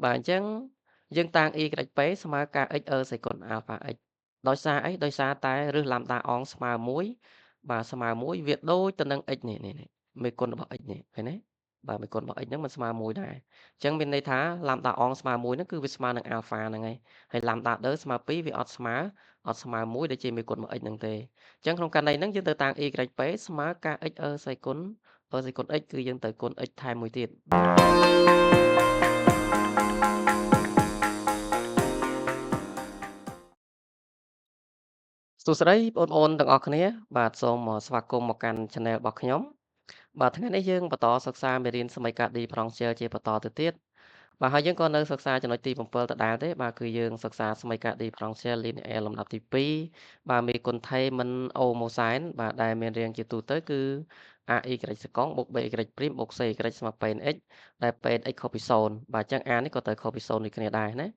បាទអញ្ចឹងយើងតាំង y p ស្មើ kx e សេគុណ alpha x ដោយសារអីដោយសារតែរឹស lambda អងស្មើ1បាទស្មើ1វាដូចទៅនឹង x នេះនេះមេគុណរបស់ x នេះឃើញទេបាទមេគុណរបស់ x ហ្នឹងมันស្មើ1ដែរអញ្ចឹងមានន័យថា lambda អងស្មើ1ហ្នឹងគឺវាស្មើនឹង alpha ហ្នឹងហើយហើយ lambda 2ស្មើ2វាអត់ស្មើ1ដែលជាមេគុណរបស់ x ហ្នឹងទេអញ្ចឹងក្នុងករណីហ្នឹងយើងត្រូវតាំង y p ស្មើ kx e សេគុណ e សេគុណ x គឺយើងត្រូវគុណ x ថែមមួយទៀតសួស្តីបងប្អូនទាំងអស់គ្នាបាទសូមស្វាគមន៍មកកាន់ Channel របស់ខ្ញុំបាទថ្ងៃនេះយើងបន្តសិក្សាមេរៀនសមីការ Differential ជាបន្តទៅទៀតបាទហើយយើងក៏នៅសិក្សាចំណុចទី7ដដែលទេបាទគឺយើងសិក្សាសមីការ Differential Linear លំដាប់ទី2បាទមេគុណថេមិនអូម៉ូសែនបាទដែលមានរាងជាទូទៅគឺ ay សកុងបូក by ព្រីមបូក c y ស្មើ px ដែល px ខុសពី0បាទអញ្ចឹង a នេះក៏ត្រូវខុសពី0ដូចគ្នាដែរណា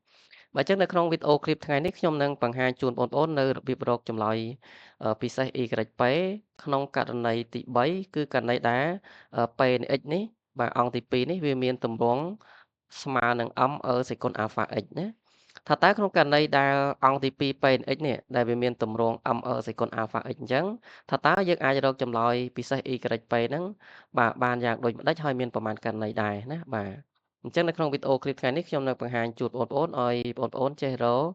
បាទអញ្ចឹងនៅក្នុងវីដេអូឃ្លីបថ្ងៃនេះខ្ញុំនឹងបង្ហាញជូនបងប្អូននៅរបៀបរកចម្លើយពិសេស YP ក្នុងករណីទី3គឺករណីដែល P នៃ x នេះបាទអង្គទី2នេះវាមានទម្រង់ស្មើនឹង m e សេគុណ alpha x ណាថាតើក្នុងករណីដែលអង្គទី2 P នៃ x នេះដែលវាមានទម្រង់ m e សេគុណ alpha x អញ្ចឹងថាតើយើងអាចរកចម្លើយពិសេស YP ហ្នឹងបាទបានយ៉ាងដូចម្ដេចហើយមានប្រមាណករណីដែរណាបាទអញ្ចឹងនៅក្នុងវីដេអូឃ្លីបថ្ងៃនេះខ្ញុំនឹងបង្ហាញជូនបងប្អូនឲ្យបងប្អូនចេះរក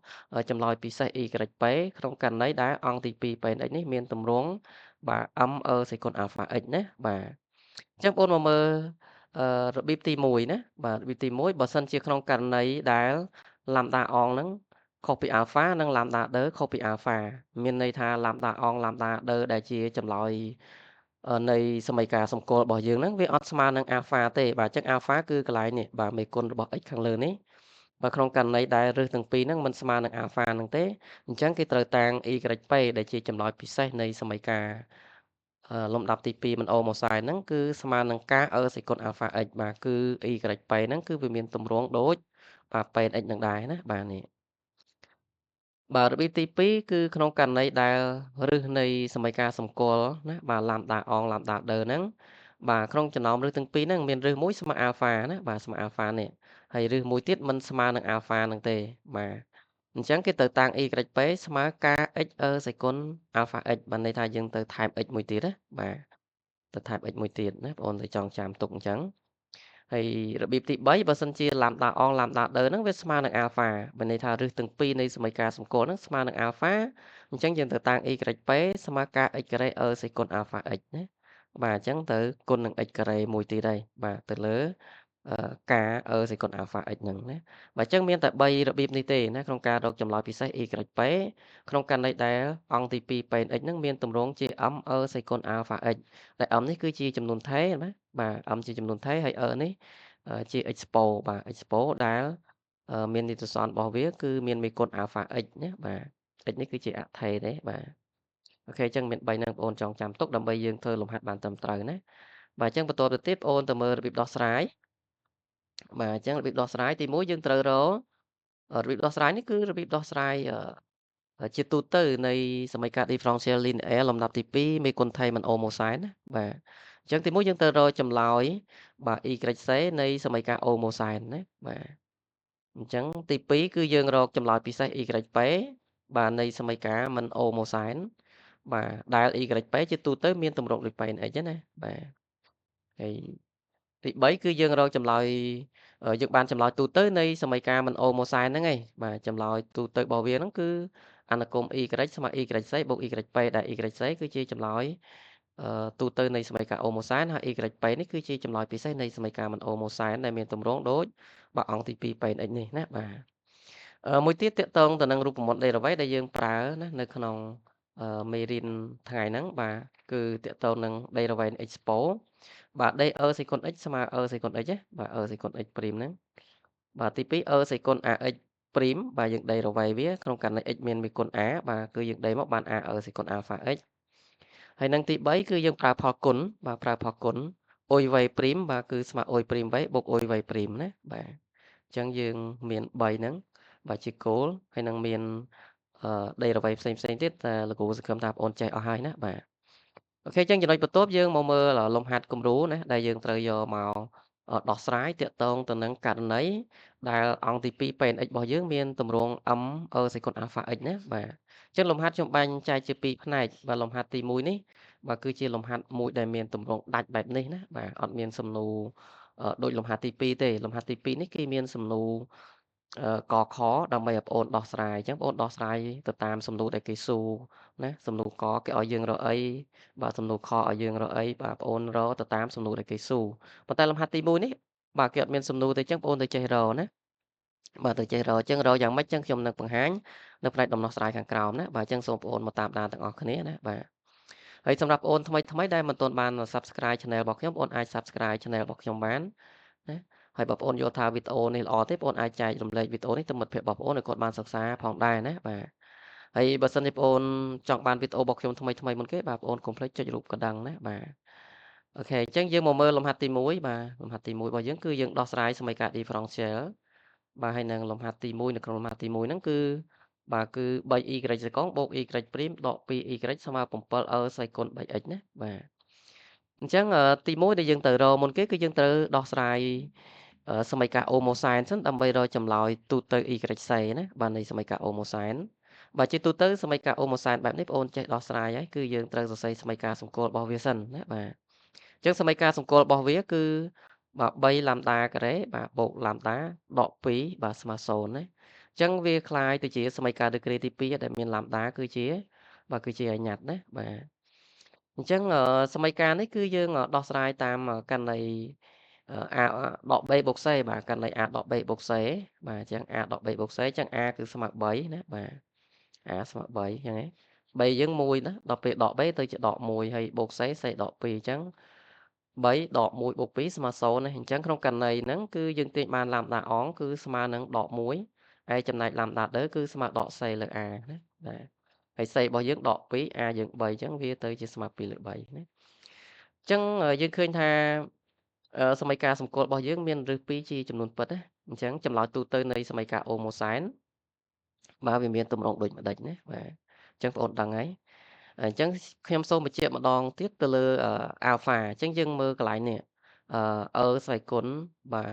ចម្លើយពិសេស YP ក្នុងករណីដែលអង្គទី2 P នៃ x នេះមានទម្រង់បាទ m e សេគុណ alpha x ណាបាទអញ្ចឹងបងប្អូនមកមើលរបៀបទី1ណាបាទរបៀបទី1បើសិនជាក្នុងករណីដែល lambda អងហ្នឹងខុសពី alpha និង lambda 2ខុសពី alpha មានន័យថា lambda អង lambda 2ដែលជាចម្លើយនៃសមីការសម្គាល់របស់យើងហ្នឹងវាអត់ស្មើនឹង alpha ទេបាទអញ្ចឹង alpha គឺកន្លែងនេះបាទមេគុណរបស់ x ខាងលើនេះបើក្នុងករណីដែលរឹសទាំងពីរហ្នឹងមិនស្មើនឹង alpha ហ្នឹងទេអញ្ចឹងគេត្រូវតាំង YP ដែលជាចម្លើយពិសេសនៃសមីការលំដាប់ទី2មិនអូម៉ូសែនហ្នឹងគឺស្មើនឹង k e សេគុណ alpha x បាទគឺ YP ហ្នឹងគឺវាមានទម្រង់ដូចបាទ P x នឹងដែរណាបាទនេះបាទរបៀបទី2គឺក្នុងករណីដែលរឹសនៃសមីការសម្គាល់ណាបាទ lambda អង lambda 2ហ្នឹងបាទក្នុងចំណោមរឹសទាំងពីរហ្នឹងមានរឹសមួយស្មើ alpha ណាបាទស្មើ alpha នេះហើយរឹសមួយទៀតមិនស្មើនឹង alpha ហ្នឹងទេបាទអញ្ចឹងគេត្រូវតាំង YP ស្មើ kx e សេគុណ alpha x បានន័យថាយើងទៅថែម x មួយទៀតណាបាទទៅថែម x មួយទៀតណាបងប្អូនទៅចង់ចាំទុកអញ្ចឹងហើយរបៀបទី3បើសិនជា lambda អង lambda 2ហ្នឹងវាស្មើនឹង alpha បានន័យថារឹសទាំងពីរនៃសមីការសម្គាល់ហ្នឹងស្មើនឹង alpha អញ្ចឹងយើងត្រូវតាំង YP ស្មើ kx ការ៉េ e សេគុណ alpha x ណាបាទអញ្ចឹងទៅគុណនឹង x ការ៉េមួយទៀតហើយបាទទៅលើ k e សេគុណ alpha x ហ្នឹងណាបាទអញ្ចឹងមានតែ3របៀបនេះទេណាក្នុងការរកចម្លើយពិសេស YP ក្នុងករណីដែលអង្គទី2 P នៃ x ហ្នឹងមានទម្រង់ជា m e សេគុណ alpha x ដែល m នេះគឺជាចំនួនថេណាបាទ m ជាចំនួនថេហើយ e នេះជា expo បាទ expo ដែលមាននិទសន្នរបស់វាគឺមានមេគុណ alpha x ណាបាទ x នេះគឺជាអថេទេបាទអូខេអញ្ចឹងមាន3ហ្នឹងបងប្អូនចង់ចាំទុកដើម្បីយើងធ្វើលំហាត់បានត្រឹមត្រូវណាបាទអញ្ចឹងបន្តទៅទៀតបងប្អូនទៅមើលរបៀបដោះស្រាយបាទអញ្ចឹងរបៀបដោះស្រាយទី1យើងត្រូវរករបៀបដោះស្រាយនេះគឺរបៀបដោះស្រាយជាទូទៅនៃសមីការ Differential Linear លំដាប់ទី2មេគុណថេមិនអូម៉ូសែនណាបាទអញ្ចឹងទី1យើងត្រូវរកចម្លើយបាទ YC នៃសមីការអូម៉ូសែនណាបាទអញ្ចឹងទី2គឺយើងរកចម្លើយពិសេស YP បាទនៃសមីការមិនអូម៉ូសែនបាទដែល YP ជាទូទៅមានទម្រង់ដូច P នៃ x ណាបាទហើយទី3គឺយើងរកចម្លើយយើងបានចម្លើយទូទៅនៃសមីការមិនអូម៉ូសែនហ្នឹងឯងបាទចម្លើយទូទៅរបស់វាហ្នឹងគឺអនុគមន៍ y ស្មើ yc បូក yp ដែល yc គឺជាចម្លើយទូទៅនៃសមីការអូម៉ូសែនហើយ yp នេះគឺជាចម្លើយពិសេសនៃសមីការមិនអូម៉ូសែនដែលមានទម្រង់ដូចបាទអង្គទី2 p នៃ x នេះណាបាទមួយទៀតទាក់ទងទៅនឹងរូបមន្ត derivative ដែលយើងប្រើណានៅក្នុងមេរៀនថ្ងៃហ្នឹងបាទគឺទាក់ទងនឹង derivative expo បាទ d e សេគុណ x ស្មើ e សេគុណ x ណាបាទ e សេគុណ x ព្រីមហ្នឹងបាទទី2 e សេគុណ ax ព្រីមបាទយើង derivative វាក្នុងករណី x មានមេគុណ a បាទគឺយើងដេមកបាន a e សេគុណ alpha x ហើយនឹងទី3គឺយើងប្រើផលគុណបាទប្រើផលគុណ uv ព្រីមបាទគឺស្មើ u ព្រីម v បូក uv ព្រីមណាបាទអញ្ចឹងយើងមាន3ហ្នឹងបាទជាគោលហើយនឹងមាន derivative ផ្សេងផ្សេងទៀតតែលោកគ្រូសង្ឃឹមថាបងប្អូនចេះអស់ហើយណាបាទអូខេអញ្ចឹងចំណុចបន្ទាប់យើងមកមើលលំហាត់គំរូណាដែលយើងត្រូវយកមកដោះស្រាយទាក់ទងទៅនឹងករណី ដែលអង្គទី2 Px របស់យើងមានទម្រង់ m e សេគុណ alpha x ណាបាទអញ្ចឹងលំហាត់ខ្ញុំបែងចែកជាពីរផ្នែកបាទលំហាត់ទី1នេះបាទគឺជាលំហាត់មួយដែលមានទម្រង់ដាច់បែបនេះណាបាទអត់មានសំណួរដូចលំហាត់ទី2ទេលំហាត់ទី2នេះគេមានសំណួរកខដើម្បីឲ្យបងអូនដោះស្រាយអញ្ចឹងបងអូនដោះស្រាយទៅតាមសំណួរដែលគេសួរណាសំណួរកគេឲ្យយើងរកអីបាទសំណួរខឲ្យយើងរកអីបាទបងអូនរកទៅតាមសំណួរដែលគេសួរប៉ុន្តែលំហាត់ទី1នេះបាទគេអត់មានសំណួរទេអញ្ចឹងបងអូនទៅចេះរកណាបាទទៅចេះរកអញ្ចឹងរកយ៉ាងម៉េចអញ្ចឹងខ្ញុំនឹងបង្ហាញនៅផ្នែកដំណោះស្រាយខាងក្រោមណាបាទអញ្ចឹងសូមបងអូនមកតាមដានទាំងអស់គ្នាណាបាទហើយសម្រាប់បងអូនថ្មីថ្មីដែលមិនទាន់បាន Subscribe Channel របស់ខ្ញុំបងអូនអាច Subscribe Channel របស់ខ្ញុំបានណាហើយបើបងអូនយល់ថាវីដេអូនេះល្អទេបងអូនអាចចែករំលែកវីដេអូនេះទៅមិត្តភ័ក្តិរបស់បងអូនឲ្យគាត់បានសិក្សាផងដែរណាបាទហើយបើសិនជាបងអូនចង់បានវីដេអូរបស់ខ្ញុំថ្មីថ្មីមុនគេបាទបងអូនកុំភ្លេចចុចរូបកណ្ដឹងណាបាទអូខេអញ្ចឹងយើងមកមើលលំហាត់ទី1បាទលំហាត់ទី1របស់យើងគឺយើងដោះស្រាយសមីការ differential បាទហើយនឹងលំហាត់ទី1នៅក្នុងលំហាត់ទី1ហ្នឹងគឺបាទគឺ 3y សកងបូក y' ដក 2y ស្មើ 7e ស្វ័យគុណ 3x ណាបាទអញ្ចឹងទី1ដែលយើងត្រូវរកមុនគេគឺយើងត្រូវដោះស្រាយសមីការអូម៉ូសែនសិនដើម្បីរកចម្លើយទូទៅ y c ណាបាទនៃសមីការអូម៉ូសែនបាទជាទូទៅសមីការអូម៉ូសែនបែបនេះបងអូនចេះដោះស្រាយហើយគឺយើងត្រូវសរសេរសមីការសង្គលរបស់វាសិនណាបាទអញ្ចឹងសមីការសង្គលរបស់វាគឺបាទ3ឡាំដាការ៉េបាទបូកឡាំដាដក2បាទស្មើ0ណាអញ្ចឹងវាคล้ายទៅជាសមីការដឺក្រេទី2ដែលមានឡាំដាគឺជាបាទគឺជាអញ្ញត្តិណាបាទអញ្ចឹងសមីការនេះគឺយើងដោះស្រាយតាមករណី a ដក b បូក c បាទករណី a ដក b បូក c បាទអញ្ចឹង a ដក b បូក c អញ្ចឹង a គឺស្មើ3ណាបាទ a ស្មើ3អញ្ចឹងហ៎3យើង1ណាដល់ពេលដក b ទៅជាដក1ហើយបូក c c ដក2អញ្ចឹង3ដក1បូក2ស្មើ0ណាអញ្ចឹងក្នុងករណីហ្នឹងគឺយើងទាញបានឡាំដាអងគឺស្មើនឹងដក1ហើយចំណែកឡាំដាដឺគឺស្មើដក c លើ a ណាបាទហើយ c របស់យើងដក2 a យើង3អញ្ចឹងវាទៅជាស្មើ2លើ3ណាអញ្ចឹងយើងឃើញថាសមីការសង្គលរបស់យើងមានឫស2ជាចំនួនពិតណាអញ្ចឹងចម្លើយទូទៅនៃសមីការអូម៉ូសែនបាទវាមានទម្រង់ដូចម្ដេចណាបាទអញ្ចឹងបងអូនដឹងហើយអញ្ចឹងខ្ញុំសូមបញ្ជាក់ម្ដងទៀតទៅលើអាល់ហ្វាអញ្ចឹងយើងមើលកន្លែងនេះអឺស្វ័យគុណបាទ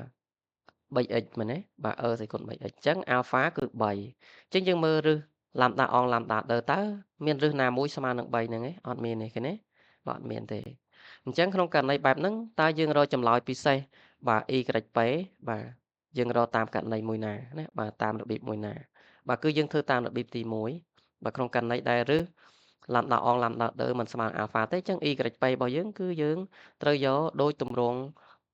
3x មែនទេបាទអឺស្វ័យគុណ 3x អញ្ចឹងអាល់ហ្វាគឺ3អញ្ចឹងយើងមើលឫសឡាំដាអងឡាំដាដឺតើមានឫសណាមួយស្មើនឹង3ហ្នឹងឯងអត់មានទេឃើញទេបាទអត់មានទេអញ្ចឹងក្នុងករណីបែបហ្នឹងតើយើងរកចម្លើយពិសេសបាទ y p បាទយើងរកតាមករណីមួយណាណាបាទតាមរបៀបមួយណាបាទគឺយើងធ្វើតាមរបៀបទី1បាទក្នុងករណីដែលឫសឡាំដាអងឡាំដាដឺមិនស្មើអាល់ហ្វាទេអញ្ចឹង y p របស់យើងគឺយើងត្រូវយកដូចទម្រង់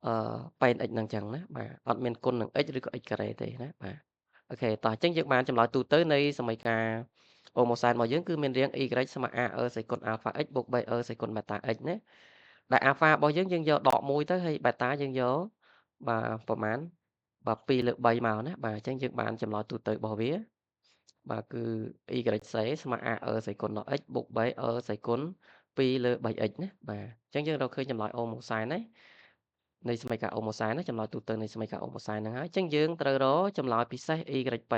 អឺ pn x ហ្នឹងអញ្ចឹងណាបាទអត់មានគុណនឹង x ឬក៏ x ការ៉េទេណាបាទអូខេតោះអញ្ចឹងយើងបានចម្លើយទូទៅនៃសមីការអូម៉ូសែនរបស់យើងគឺមានរាង y ស្មើ a e សេគុណ alpha x បូក b e សេគុណ beta x ណាដែលអាល់ហ្វារបស់យើងយើងយកដក1ទៅហើយបេតាយើងយកបាទប្រហែលបាទ2លើ3មកណាបាទអញ្ចឹងយើងបានចម្លើយទូទៅរបស់វាបាទគឺ y c ស្មើ a e សេគុណដល់ x បូក b e សេគុណ2លើ 3x ណាបាទអញ្ចឹងយើងរកឃើញចម្លើយអូម៉ូសែនណានៃសមីការអូម៉ូសែនណាចម្លើយទូទៅនៃសមីការអូម៉ូសែនហ្នឹងហើយអញ្ចឹងយើងត្រូវរកចម្លើយពិសេស y p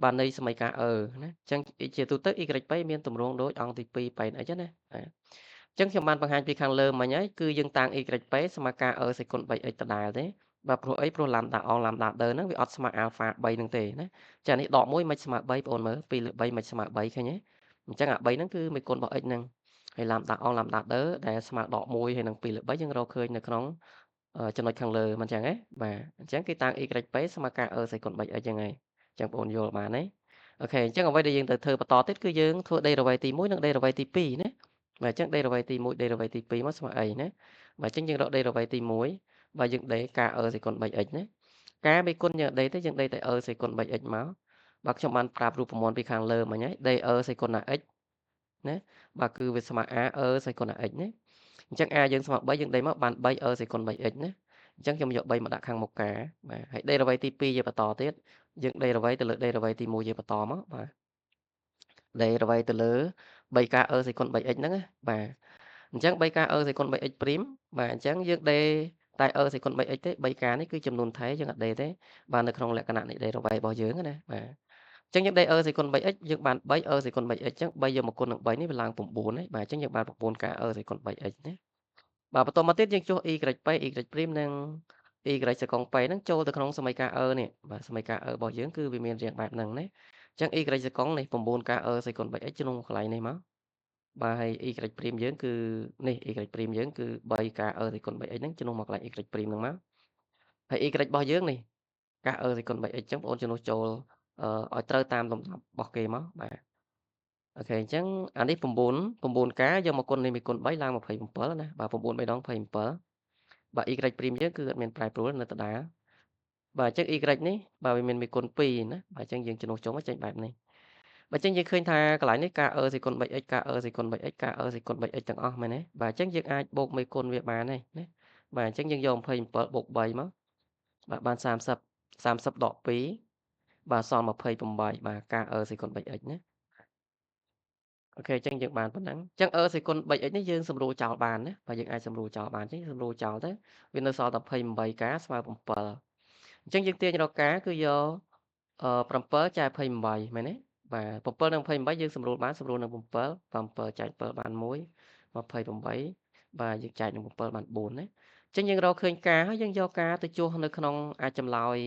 បាទនៃសមីការ e ណាអញ្ចឹងជាទូទៅ y p មានទម្រង់ដូចអង្គទី2 pn x ណាបាទអញ្ចឹងខ្ញុំបានបង្ហាញពីខាងលើមិញហើយគឺយើងតាំង y p ស្មើការ e សេគុណ 3x ដដែលទេបាទព្រោះអីព្រោះឡាំដាអងឡាំដាដឺហ្នឹងវាអត់ស្មើអាល់ហ្វា3ហ្នឹងទេណាចានេះដក1មិនស្មើ3បងអូនមើល2លើ3មិនស្មើ3ឃើញទេអញ្ចឹងអា3ហ្នឹងគឺមេគុណរបស់ x ហ្នឹងហើយឡាំដាអងឡាំដាដឺដែលស្មើដក1ហើយនឹង2លើ3យើងរកឃើញនៅក្នុងចំណុចខាងលើមិនអញ្ចឹងទេបាទអញ្ចឹងគេតាំង y p ស្មើការ e សេគុណ 3x ហ្នឹងហើយអញ្ចឹងបងអូនយល់បានទេអូខេអញ្ចឹងអ្វីដែលយើងត្រូវធ្វើបន្តទៀតគឺយើងធ្វើ derivative ទី1និង derivative ទី2ណាបាទអញ្ចឹង derivative ទី1 derivative ទី2មកស្មើអីណាបាទអញ្ចឹងយើងរក derivative ទី1បាទយើងដេការ e សេគុណ 3x ណាការមេគុណយើងដេទេយើងដេតែ e សេគុណ 3x មកបាទខ្ញុំបានប្រាប់រូបមន្តពីខាងលើមិញហើយដេ e សេគុណ x ណាបាទគឺវាស្មើ a e សេគុណ x ណាអញ្ចឹង a យើងស្មើ3យើងដេមកបាន3 e សេគុណ 3x ណាអញ្ចឹងខ្ញុំយក3មកដាក់ខាងមុខការបាទហើយ derivative ទី2យើងបន្តទៀតយើង derivative ទៅលើ derivative ទី1យើងបន្តមកបាទ derivative ទៅលើ 3k e សេគុណ 3x ហ្នឹងណាបាទអញ្ចឹង 3k e សេគុណ 3x ព្រីមបាទអញ្ចឹងយើងដេតែ e សេគុណ 3x ទេ 3k នេះគឺចំនួនថែយើងអត់ដេទេបាទនៅក្នុងលក្ខណៈនៃ derivative របស់យើងណាបាទអញ្ចឹងយើងដេ e សេគុណ 3x យើងបាន3 e សេគុណ 3x អញ្ចឹង3យកមកគុណនឹង3នេះវាឡើង9ហើយបាទអញ្ចឹងយើងបាន 9k e សេគុណ 3x ណាបាទបន្តមកទៀតយើងចុះ y p y ព្រីមនិង y សេកុង p ហ្នឹងចូលទៅក្នុងសមីការ e នេះបាទសមីការ e របស់យើងគឺវាមានរាងបែបហ្នឹងណាអញ្ចឹង y សេកុងនេះ 9 k e សេគុណ 3x ជំនួសកន្លែងនេះមកបាទហើយ y ព្រីមយើងគឺនេះ y ព្រីមយើងគឺ 3 k e សេគុណ 3x ហ្នឹងជំនួសមកកន្លែង y ព្រីមហ្នឹងមកហើយ y របស់យើងនេះ k e សេគុណ 3x អញ្ចឹងបងអូនជំនួសចូលឲ្យត្រូវតាមលំដាប់របស់គេមកបាទអូខេអញ្ចឹងអានេះ9 k យកមកគុណនេះមួយគុណ3ឡើង27ណាបាទ9 3ដង27បាទ y ព្រីមយើងគឺអត់មានប្រែប្រួលនៅដដែលបាទអញ្ចឹង y នេះបាទវាមានមួយគុណ2ណាបាទអញ្ចឹងយើងជំនួសចូលមកចេញបែបនេះបាទអញ្ចឹងយើងឃើញថាកន្លែងនេះ k e សេគុណ 3x k e សេគុណ 3x k e សេគុណ 3x ទាំងអស់មែនទេបាទអញ្ចឹងយើងអាចបូកមួយគុណវាបានហើយណាបាទអញ្ចឹងយើងយក27បូក3មកបាទបាន30 30ដក2បាទសល់28បាទ k e សេគុណ 3x ណាអូខេអញ្ចឹងយើងបានប៉ុណ្ណឹងអញ្ចឹង e សេគុណ 3x នេះយើងសម្រួលចោលបានណាបាទយើងអាចសម្រួលចោលបានអញ្ចឹងសម្រួលចោលទៅវានៅសល់តែ 28k ស្មើ7អញ្ចឹងយើងទាញរក k គឺយក7ចែក28មែនទេបាទ7និង28យើងសម្រួលបានសម្រួលនឹង7 7ចែក7បាន1 28បាទយើងចែកនឹង7បាន4ណាអញ្ចឹងយើងរកឃើញ k ហើយយើងយក k ទៅជួសនៅក្នុងអាចចម្លើយ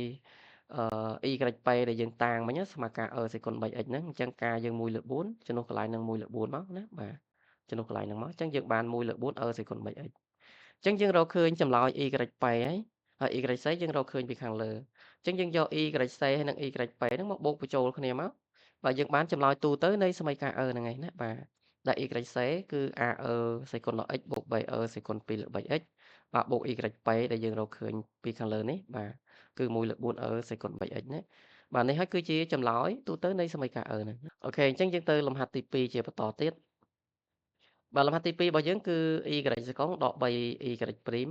y p ដែលយើងតាំងមិញស្មើ k e សេគុណ 3x ហ្នឹងអញ្ចឹង k យើង1លើ4ជំនួសកន្លែងនឹង1លើ4មកណាបាទជំនួសកន្លែងហ្នឹងមកអញ្ចឹងយើងបាន1លើ4 e សេគុណ 3x អញ្ចឹងយើងរកឃើញចម្លើយ y p ហើយ y c យើងរកឃើញពីខាងលើអញ្ចឹងយើងយក y c ហើយនិង y p ហ្នឹងមកបូកបញ្ចូលគ្នាមកបាទយើងបានចម្លើយទូទៅនៃសមីការ e ហ្នឹងឯងណាបាទដែល y c គឺ ae សេគុណដល់ x បូក be សេគុណ2លើ 3x បាទបូក y p ដែលយើងរកឃើញពីខាងលើនេះបាទគឺ1លើ 4e សេគុណ 3x ណាបាទនេះហើយគឺជាចម្លើយទូទៅនៃសមីការ e ហ្នឹងអូខេអញ្ចឹងយើងទៅលំហាត់ទី2ជាបន្តទៀតបាទលំហាត់ទី2របស់យើងគឺ y សេកុងដក 3y ព្រីម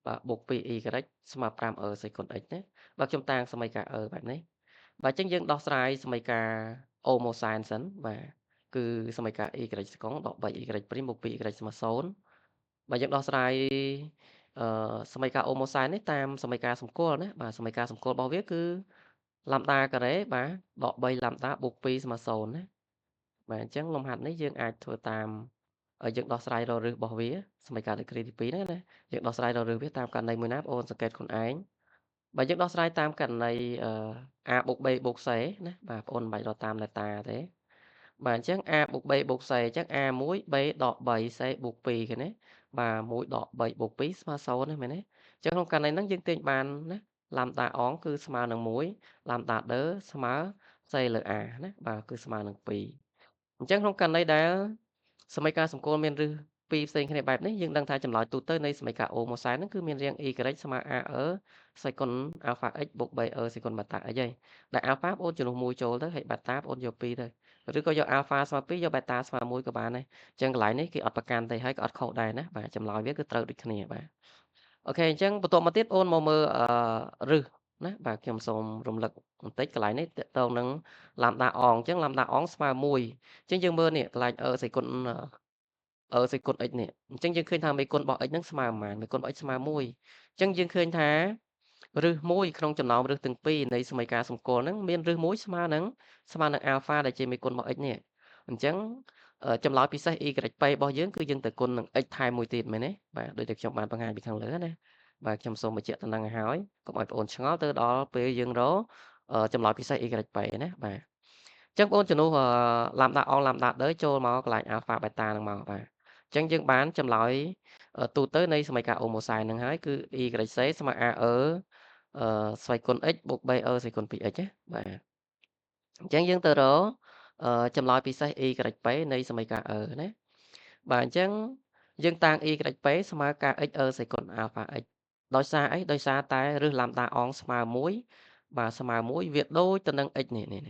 បាទបូក 2y ស្មើ 5e សេគុណ x ណាបាទខ្ញុំតាំងសមីការ e បែបនេះបាទអញ្ចឹងយើងដោះស្រាយសមីការអូម៉ូសែនសិនបាទគឺសមីការ y សេកុងដក 3y ព្រីមបូក 2y ស្មើ0បាទយើងដោះស្រាយសមីការអូម៉ូសែននេះតាមសមីការសម្គាល់ណាបាទសមីការសម្គាល់របស់វាគឺឡាំដាការ៉េបាទដក3ឡាំដាបូក2ស្មើ0ណាបាទអញ្ចឹងលំហាត់នេះយើងអាចធ្វើតាមយើងដោះស្រាយរកឫសរបស់វាសមីការដឺក្រេទី2ហ្នឹងណាយើងដោះស្រាយរកឫសវាតាមករណីមួយណាបងអូនសង្កេតខ្លួនឯងបើយើងដោះស្រាយតាមករណី a បូក b បូក c ណាបាទបងអូនមិនបាច់រកតាម delta ទេបាទអញ្ចឹង a បូក b បូក c អញ្ចឹង a 1 b ដក3 c បូក2គេណាបាទ1ដក3បូក2ស្មើ0ណាមែនទេអញ្ចឹងក្នុងករណីហ្នឹងយើងទាញបានណាឡាំដាអងគឺស្មើនឹង1ឡាំដាដឺស្មើ c លើ a ណាបាទគឺស្មើនឹង2អញ្ចឹងក្នុងករណីដែលសមីការសម្គាល់មានឫសពីរផ្សេងគ្នាបែបនេះយើងដឹងថាចម្លើយទូទៅនៃសមីការអូម៉ូសែនហ្នឹងគឺមានរាង y ស្មើ ae សេគុណ alpha x បូក be សេគុណ beta x ហើយដែល alpha បងអូនជំនួស1ចូលទៅហើយ beta បងអូនយក2ទៅឬក៏យក alpha ស្មើ2យក beta ស្មើ1ក៏បានដែរអញ្ចឹងកន្លែងនេះគេអត់ប្រកាន់ទេហើយក៏អត់ខុសដែរណាបាទចម្លើយវាគឺត្រូវដូចគ្នាបាទអូខេអញ្ចឹងបន្ទាប់មកទៀតអូនមកមើលឫសណាបាទខ្ញុំសូមរំលឹកបន្តិចកន្លែងនេះតកតងនឹងឡាំដាអងអញ្ចឹងឡាំដាអងស្មើ1អញ្ចឹងយើងមើលនេះកន្លែង e សេគុណ e សេគុណ x នេះអញ្ចឹងយើងឃើញថាមេគុណរបស់ x ហ្នឹងស្មើប៉ុន្មានមេគុណរបស់ x ស្មើ1អញ្ចឹងយើងឃើញថាឫស1ក្នុងចំណោមឫសទាំងពីរនៃសមីការសម្គាល់ហ្នឹងមានឫស1ស្មើនឹង alpha ដែលជាមេគុណរបស់ x នេះអញ្ចឹងចម្លើយពិសេស y p របស់យើងគឺយើងទៅគុណនឹង x ថែមមួយទៀតមែនទេបាទដូចតែខ្ញុំបានបង្ហាញពីខាងលើណាបាទខ្ញុំសូមបញ្ជាក់តំណែងឲ្យហើយកុំឲ្យបងអូនឆ្ងល់ទៅដល់ពេលយើងរកចម្លើយពិសេស y p ណាបាទអញ្ចឹងបងអូនជំនួសឡាំដាអងឡាំដាដឺចូលមកកន្លែង alpha beta ហ្នឹងមកបាទអញ្ចឹងយើងបានចម្លើយទូទៅនៃសមីការអូម៉ូសែនហ្នឹងហើយគឺ y c ស្មើ ae ស្វ័យគុណ x បូក be ស្វ័យគុណ 2x ណាបាទអញ្ចឹងយើងទៅរកចម្លើយពិសេស y p នៃសមីការ e ណាបាទអញ្ចឹងយើងតាំង y p ស្មើ kx e សេគុណ alpha x ដោយសារអីដោយសារតែឫសឡាំដាអងស្មើ1បាទស្មើ1វាដូចទៅនឹង x នេះនេះ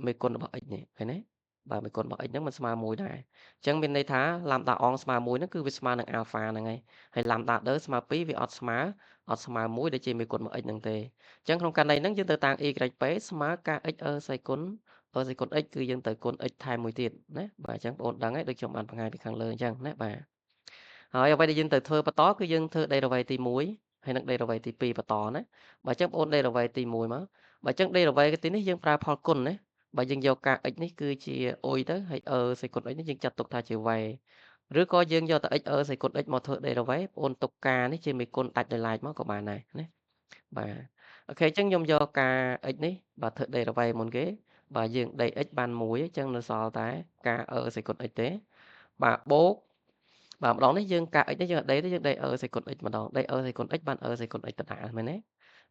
មេគុណរបស់ x នេះឃើញទេបាទមេគុណរបស់ x ហ្នឹងมันស្មើ1ដែរអញ្ចឹងមានន័យថាឡាំដាអងស្មើ1ហ្នឹងគឺវាស្មើនឹង alpha ហ្នឹងហើយហើយឡាំដាដឺស្មើ2វាអត់ស្មើ1ដែលជាមេគុណរបស់ x ហ្នឹងទេអញ្ចឹងក្នុងករណីហ្នឹងយើងទៅតាំង y p ស្មើ kx e សេគុណ e សេគុណ x គឺយើងទៅគុណ x ថែមមួយទៀតណាបាទអញ្ចឹងបងអូនដឹងហើយដូចខ្ញុំបានបង្ហាញពីខាងលើអញ្ចឹងណាបាទហើយអ្វីដែលយើងទៅធ្វើបន្តគឺយើងធ្វើ derivative ទី1ហើយនិង derivative ទី2បន្តណាបាទអញ្ចឹងបងអូន derivative ទី1មកបាទអញ្ចឹង derivative ទីនេះយើងប្រើផលគុណណាបើយើងយក kx នេះគឺជា u ទៅហើយ e សេគុណ x នេះយើងចាត់ទុកថាជា v ឬក៏យើងយកតែ x e សេគុណ x មកធ្វើ derivative បងអូនទុក k នេះជាមេគុណដាច់ដោយឡែកមកក៏បានដែរណា បាទអូខេអញ្ចឹងខ្ញុំយកការ x នេះបាទធ្វើ derivative មុនគេបាទយើង dx បាន1អញ្ចឹងនៅសល់តែការ e សេគុណ x ទេបាទបូកបាទម្ដងនេះយើងការ x នេះយើងអត់ d ទេយើង d e សេគុណ x ម្ដង d e សេគុណ x បាន e សេគុណ x ដដែលមែនទេ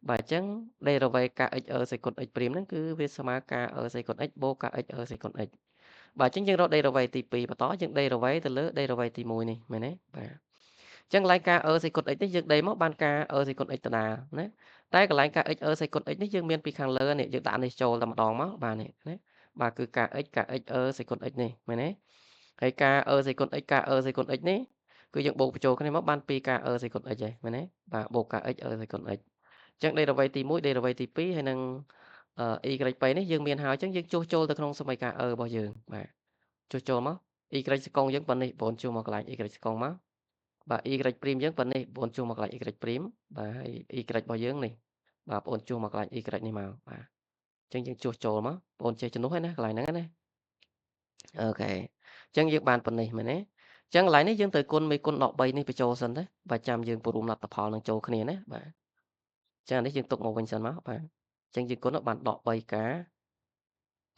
បាទអញ្ចឹង derivative ការ x e សេគុណ x ព្រីមហ្នឹងគឺវាស្មើការ e សេគុណ x បូកការ x e សេគុណ x បាទអញ្ចឹងយើងរក derivative ទី2បន្តយើង derivative ទៅលើ derivative ទី1នេះមែនទេបាទអញ្ចឹងកន្លែងការ e សេគុណ x នេះយើងដេមកបានការ e សេគុណ x ដដែលណាតែកន្លែងការ x e សេគុណ x នេះយើងមានពីខាងលើនេះយើងដាក់នេះចូលតែម្ដងមកបាទនេះណាបាទគឺការ x ការ x e សេគុណ x នេះមែនទេហើយការ e សេគុណ x ការ e សេគុណ x នេះគឺយើងបូកបញ្ចូលគ្នាមកបាន2ការ e សេគុណ x ហើយមែនទេបាទបូកការ x e សេគុណ x អញ្ចឹង derivative ទី1 derivative ទី2ហើយនឹង y p នេះយើងមានហើយអញ្ចឹងយើងជួសចូលទៅក្នុងសមីការ e របស់យើងបាទជួសចូលមក y ស្កងយើងប៉ុណ្នេះបងជួសមកកន្លែង y ស្កងមកបាទ y ព្រីមយើងប៉ុណ្នេះបងជួសមកកន្លែង y ព្រីមបាទហើយ y របស់យើងនេះបាទបងជួសមកកន្លែង y នេះមកបាទអញ្ចឹងយើងជួសចូលមកបងចេះជំនួសហើយណាកន្លែងហ្នឹងណាអូខេអញ្ចឹងយើងបានប៉ុណ្នេះមែនទេអញ្ចឹងកន្លែងនេះយើងត្រូវគុណមេគុណដក3នេះបញ្ចូលសិនណាបាទចាំយើងពរួមលទ្ធផលនឹងចូលគ្នាណាបាទអញ្ចឹងនេះយើងទុកមកវិញសិនមកបាទអញ្ចឹងយើងគុណបានដក 3k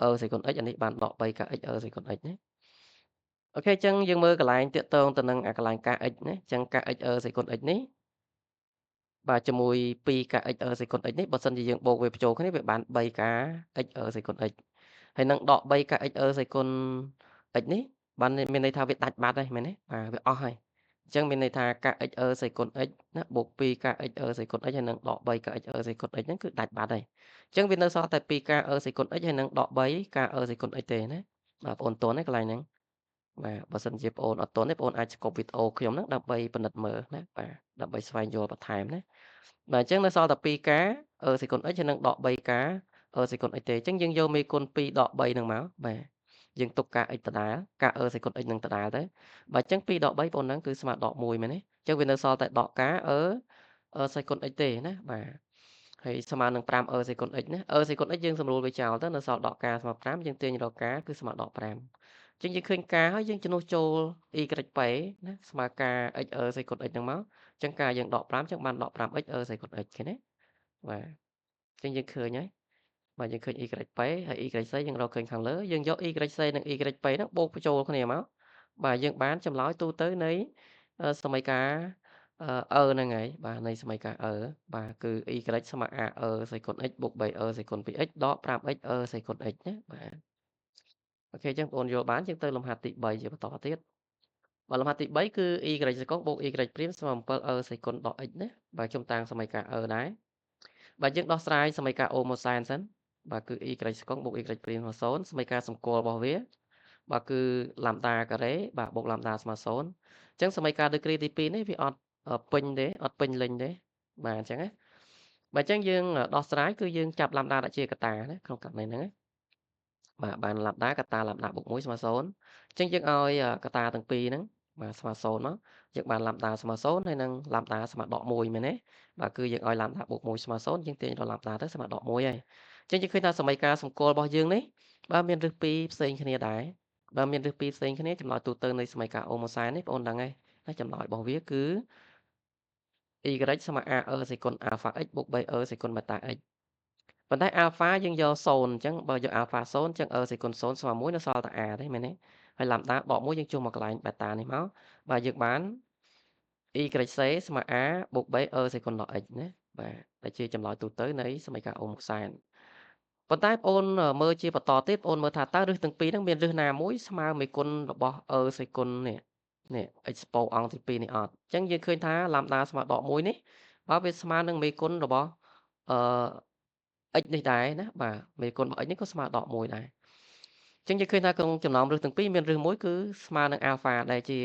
e សេគុណ x អានេះបានដក 3k x e សេគុណ x ណាអូខេអញ្ចឹងយើងមើលកន្លែងតាកតងទៅនឹងអាកន្លែង k x ណាអញ្ចឹង k x e សេគុណ x នេះបាទជាមួយ 2k x e សេគុណ x នេះបើសិនជាយើងបូកវាបញ្ចូលគ្នាវាបាន 3k x e សេគុណ x ហើយនឹងដក 3k x e សេគុណ x នេះបានមានន័យថាវាដាច់បាត់ហើយមែនទេបាទវាអស់ហើយអញ្ចឹងមានន័យថា k x e សេគុណ x ណាបូក 2k x e សេគុណ x ហើយនឹងដក 3k x e សេគុណ x ហ្នឹងគឺដាច់បាត់ហើយអញ្ចឹងវានៅសល់តែ 2k e សេគុណ x ហើយនឹងដក 3k e សេគុណ x ទេណាបាទបងប្អូនតន់ទេកន្លែងហ្នឹងបាទបើសិនជាបងប្អូនអត់តន់ទេបងប្អូនអាចស្កប់វីដេអូខ្ញុំហ្នឹងដើម្បីពិនិត្យមើលណាបាទដើម្បីស្វែងយល់បន្ថែមណាបាទអញ្ចឹងនៅសល់តែ 2k e សេគុណ x ហើយនឹងដក 3k e សេគុណ x ទេអញ្ចឹងយើងយកមេគុណ2ដក3ហ្នឹងមកបាទយើងទុកការ x ដដែលការ e សេគុណ x នឹងដដែលទៅបាទអញ្ចឹង2ដក3បងប្អូនហ្នឹងគឺស្មើដក1មែនទេអញ្ចឹងវានៅសល់តែដក k e សេគុណ x ទេណាបាទហើយស្មើនឹង5 e សេគុណ x ណា e សេគុណ x យើងសម្រួលវាចោលទៅនៅសល់ដក k ស្មើ5យើងទាញរក k គឺស្មើដក5អញ្ចឹងយើងឃើញ k ហើយយើងជំនួសចូល y p ណាស្មើ k x e សេគុណ x ហ្នឹងមកអញ្ចឹង k យើងដក5អញ្ចឹងបានដក 5x e សេគុណ x ឃើញទេបាទអញ្ចឹងយើងឃើញហើយបាទយើងឃើញ y p ហើយ y c យើងរកឃើញខាងលើយើងយក y c និង y p ហ្នឹងបូកបញ្ចូលគ្នាមកបាទយើងបានចម្លើយទូទៅនៃសមីការ e ហ្នឹងហើយបាទនៃសមីការ e បាទគឺ y ស្មើ a e សេគុណ x បូក 3 e សេគុណ 2x ដក 5x e សេគុណ x ណាបាទអូខេអញ្ចឹងបងប្អូនយល់បានយើងទៅលំហាត់ទី3ជាបន្តទៀតបាទលំហាត់ទី3គឺ y ស្កងបូក y ព្រីមស្មើ7 e សេគុណដក x ណាបាទខ្ញុំតាំងសមីការ e ដែរបាទយើងដោះស្រាយសមីការអូម៉ូសែនសិនបាទគឺ y ស្កងបូក y ព្រីមស្មើ0សមីការសម្គាល់របស់វាបាទគឺឡាំដាការ៉េបាទបូកឡាំដាស្មើ0អញ្ចឹងសមីការដឺក្រេទី2នេះវាអត់ពេញទេអត់ពេញលេញទេបាទអញ្ចឹងណាបាទអញ្ចឹងយើងដោះស្រាយគឺយើងចាប់ឡាំដាដាក់ជាកតាណាក្នុងករណីហ្នឹងណាបាទបានឡាំដាកតាឡាំដាបូក1ស្មើ0អញ្ចឹងយើងឲ្យកតាទាំងពីរហ្នឹងបាទស្មើ0មកយើងបានឡាំដាស្មើ0ហើយនឹងឡាំដាស្មើដក1មែនទេបាទគឺយើងឲ្យឡាំដាបូក1ស្មើ0យើងទាញដល់ឡាំដាទៅស្មើដក1ហើយអញ្ចឹងយើងឃើញថាសមីការសម្គាល់របស់យើងនេះបាទមានឫសពីរផ្សេងគ្នាដែរបាទមានឫសពីរផ្សេងគ្នាចម្លើយទូទៅនៃសមីការអូម៉ូសែននេះបងប្អូនដឹងហើយណាចម្លើយរបស់វាគឺ y ស្មើ a e សេគុណ alpha x បូក 3 e សេគុណ beta x ប៉ុន្តែ alpha យើងយក0អញ្ចឹងបើយក alpha 0អញ្ចឹង e សេគុណ0ស្មើ1នៅសល់តែ a ទេមែនទេហើយ lambda ដក1យើងជួសមកកន្លែង beta នេះមកបាទយើងបាន y c ស្មើ a បូក b e សេគុណដក x ណាបាទដែលជាចម្លើយទូទៅនៃសមីការអូម៉ូសែនប៉ុន្តែបងអូនមើលជាបន្តទៀតបងអូនមើលថាតើឫសទាំងពីរហ្នឹងមានឫសណាមួយស្មើមេគុណរបស់ e សេគុណនេះនេះ expo អង្គទី2នេះអត់អញ្ចឹងយើងឃើញថា lambda ស្មើដក1នេះបាទវាស្មើនឹងមេគុណរបស់អឺ x នេះដែរណាបាទមេគុណរបស់ x នេះក៏ស្មើដក1ដែរអញ្ចឹងយើងឃើញថាក្នុងចំណោមឫសទាំងពីរមានឫសមួយគឺស្មើនឹង alpha ដែលជា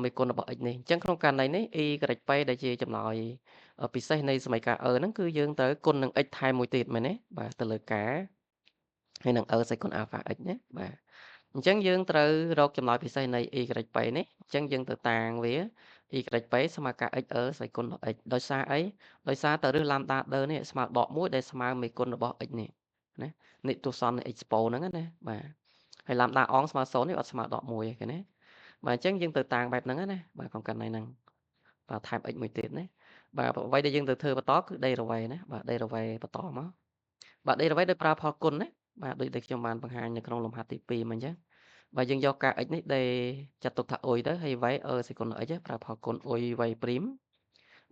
មេគុណរបស់ x នេះអញ្ចឹងក្នុងករណីនេះ y p ដែលជាចម្លើយពិសេសនៃសមីការ e ហ្នឹងគឺយើងត្រូវគុណនឹង x ថែមមួយទៀតមែនទេបាទទៅលើ k ហើយនឹង e សេគុណ alpha x ណាបាទអញ្ចឹងយើងត្រូវរកចម្លើយពិសេសនៃ y p នេះអញ្ចឹងយើងទៅតាំងវា y p ស្មើការ x e សេគុណដល់ x ដោយសារអីដោយសារតែឫស lambda 2នេះស្មើដក1ដែលស្មើមេគុណរបស់ x នេះណានិទស្សននៃ expo ហ្នឹងណាបាទហើយ lambda អងស្មើ0នេះអត់ស្មើដក1ទេឃើញទេបាទអញ្ចឹងយើងទៅតាំងបែបហ្នឹងណាបាទក្នុងករណីហ្នឹងបាទថែម x មួយទៀតណា បាទអ្វីដែលយើងត្រូវធ្វើបន្តគឺ derivative ណាបាទ derivative បន្តមកបាទ derivative ដោយប្រើផលគុណណាបាទដូចដែលខ្ញុំបានបង្ហាញនៅក្នុងលំហាត់ទី2មិញអញ្ចឹងបាទយើងយកការ x នេះ d ចាត់ទុកថា u ទៅហើយ v e សេគុណ x ប្រើផលគុណ u v ព្រីម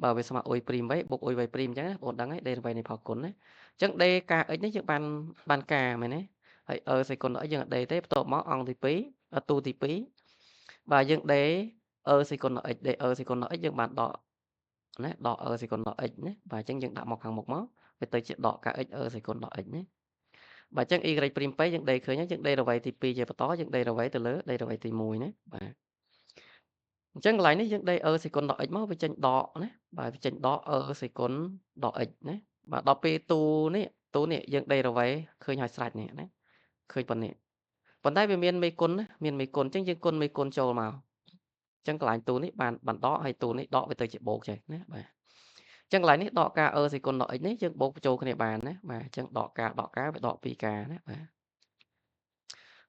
បាទវាស្មើ u ព្រីម v បូក u v ព្រីមអញ្ចឹងណាបងដឹងហើយ derivative នៃផលគុណណាអញ្ចឹង d ការ x នេះយើងបានការមែនទេហើយ e សេគុណ x យើងអត់ d ទេបន្ទាប់មកអង្គទី2ទូទី2បាទយើង d e សេគុណ x d e សេគុណ x យើងបានដកណាដក e សេគុណ x ណាបាទអញ្ចឹងយើងដាក់មកខាងមុខមកវាទៅជាដកការ x e សេគុណ x ណាបាទអញ្ចឹង y ព្រីម p យើង d ឃើញហើយយើង derivative ទី2ជាបន្តយើង derivative ទៅលើ derivative ទី1ណាបាទអញ្ចឹងកន្លែងនេះយើង d e សេគុណដក x មកវាចេញដកណាបាទវាចេញដក e សេគុណដក x ណាបាទដល់ពេលទូនេះយើង derivative ឃើញហើយស្រេចនេះណាឃើញប៉ុណ្នេះប៉ុន្តែវាមានមេគុណណាមានមេគុណអញ្ចឹងយើងគុណមេគុណចូលមកអញ្ចឹងកន្លែងទូនេះបានដកហើយទូនេះដកវាទៅជាបូកចេះណាបាទអញ្ចឹងកន្លែងនេះដកការ e សេគុណដក x នេះយើងបូកបញ្ចូលគ្នាបានណាបាទអញ្ចឹងដកការវាដក 2k ណាបាទ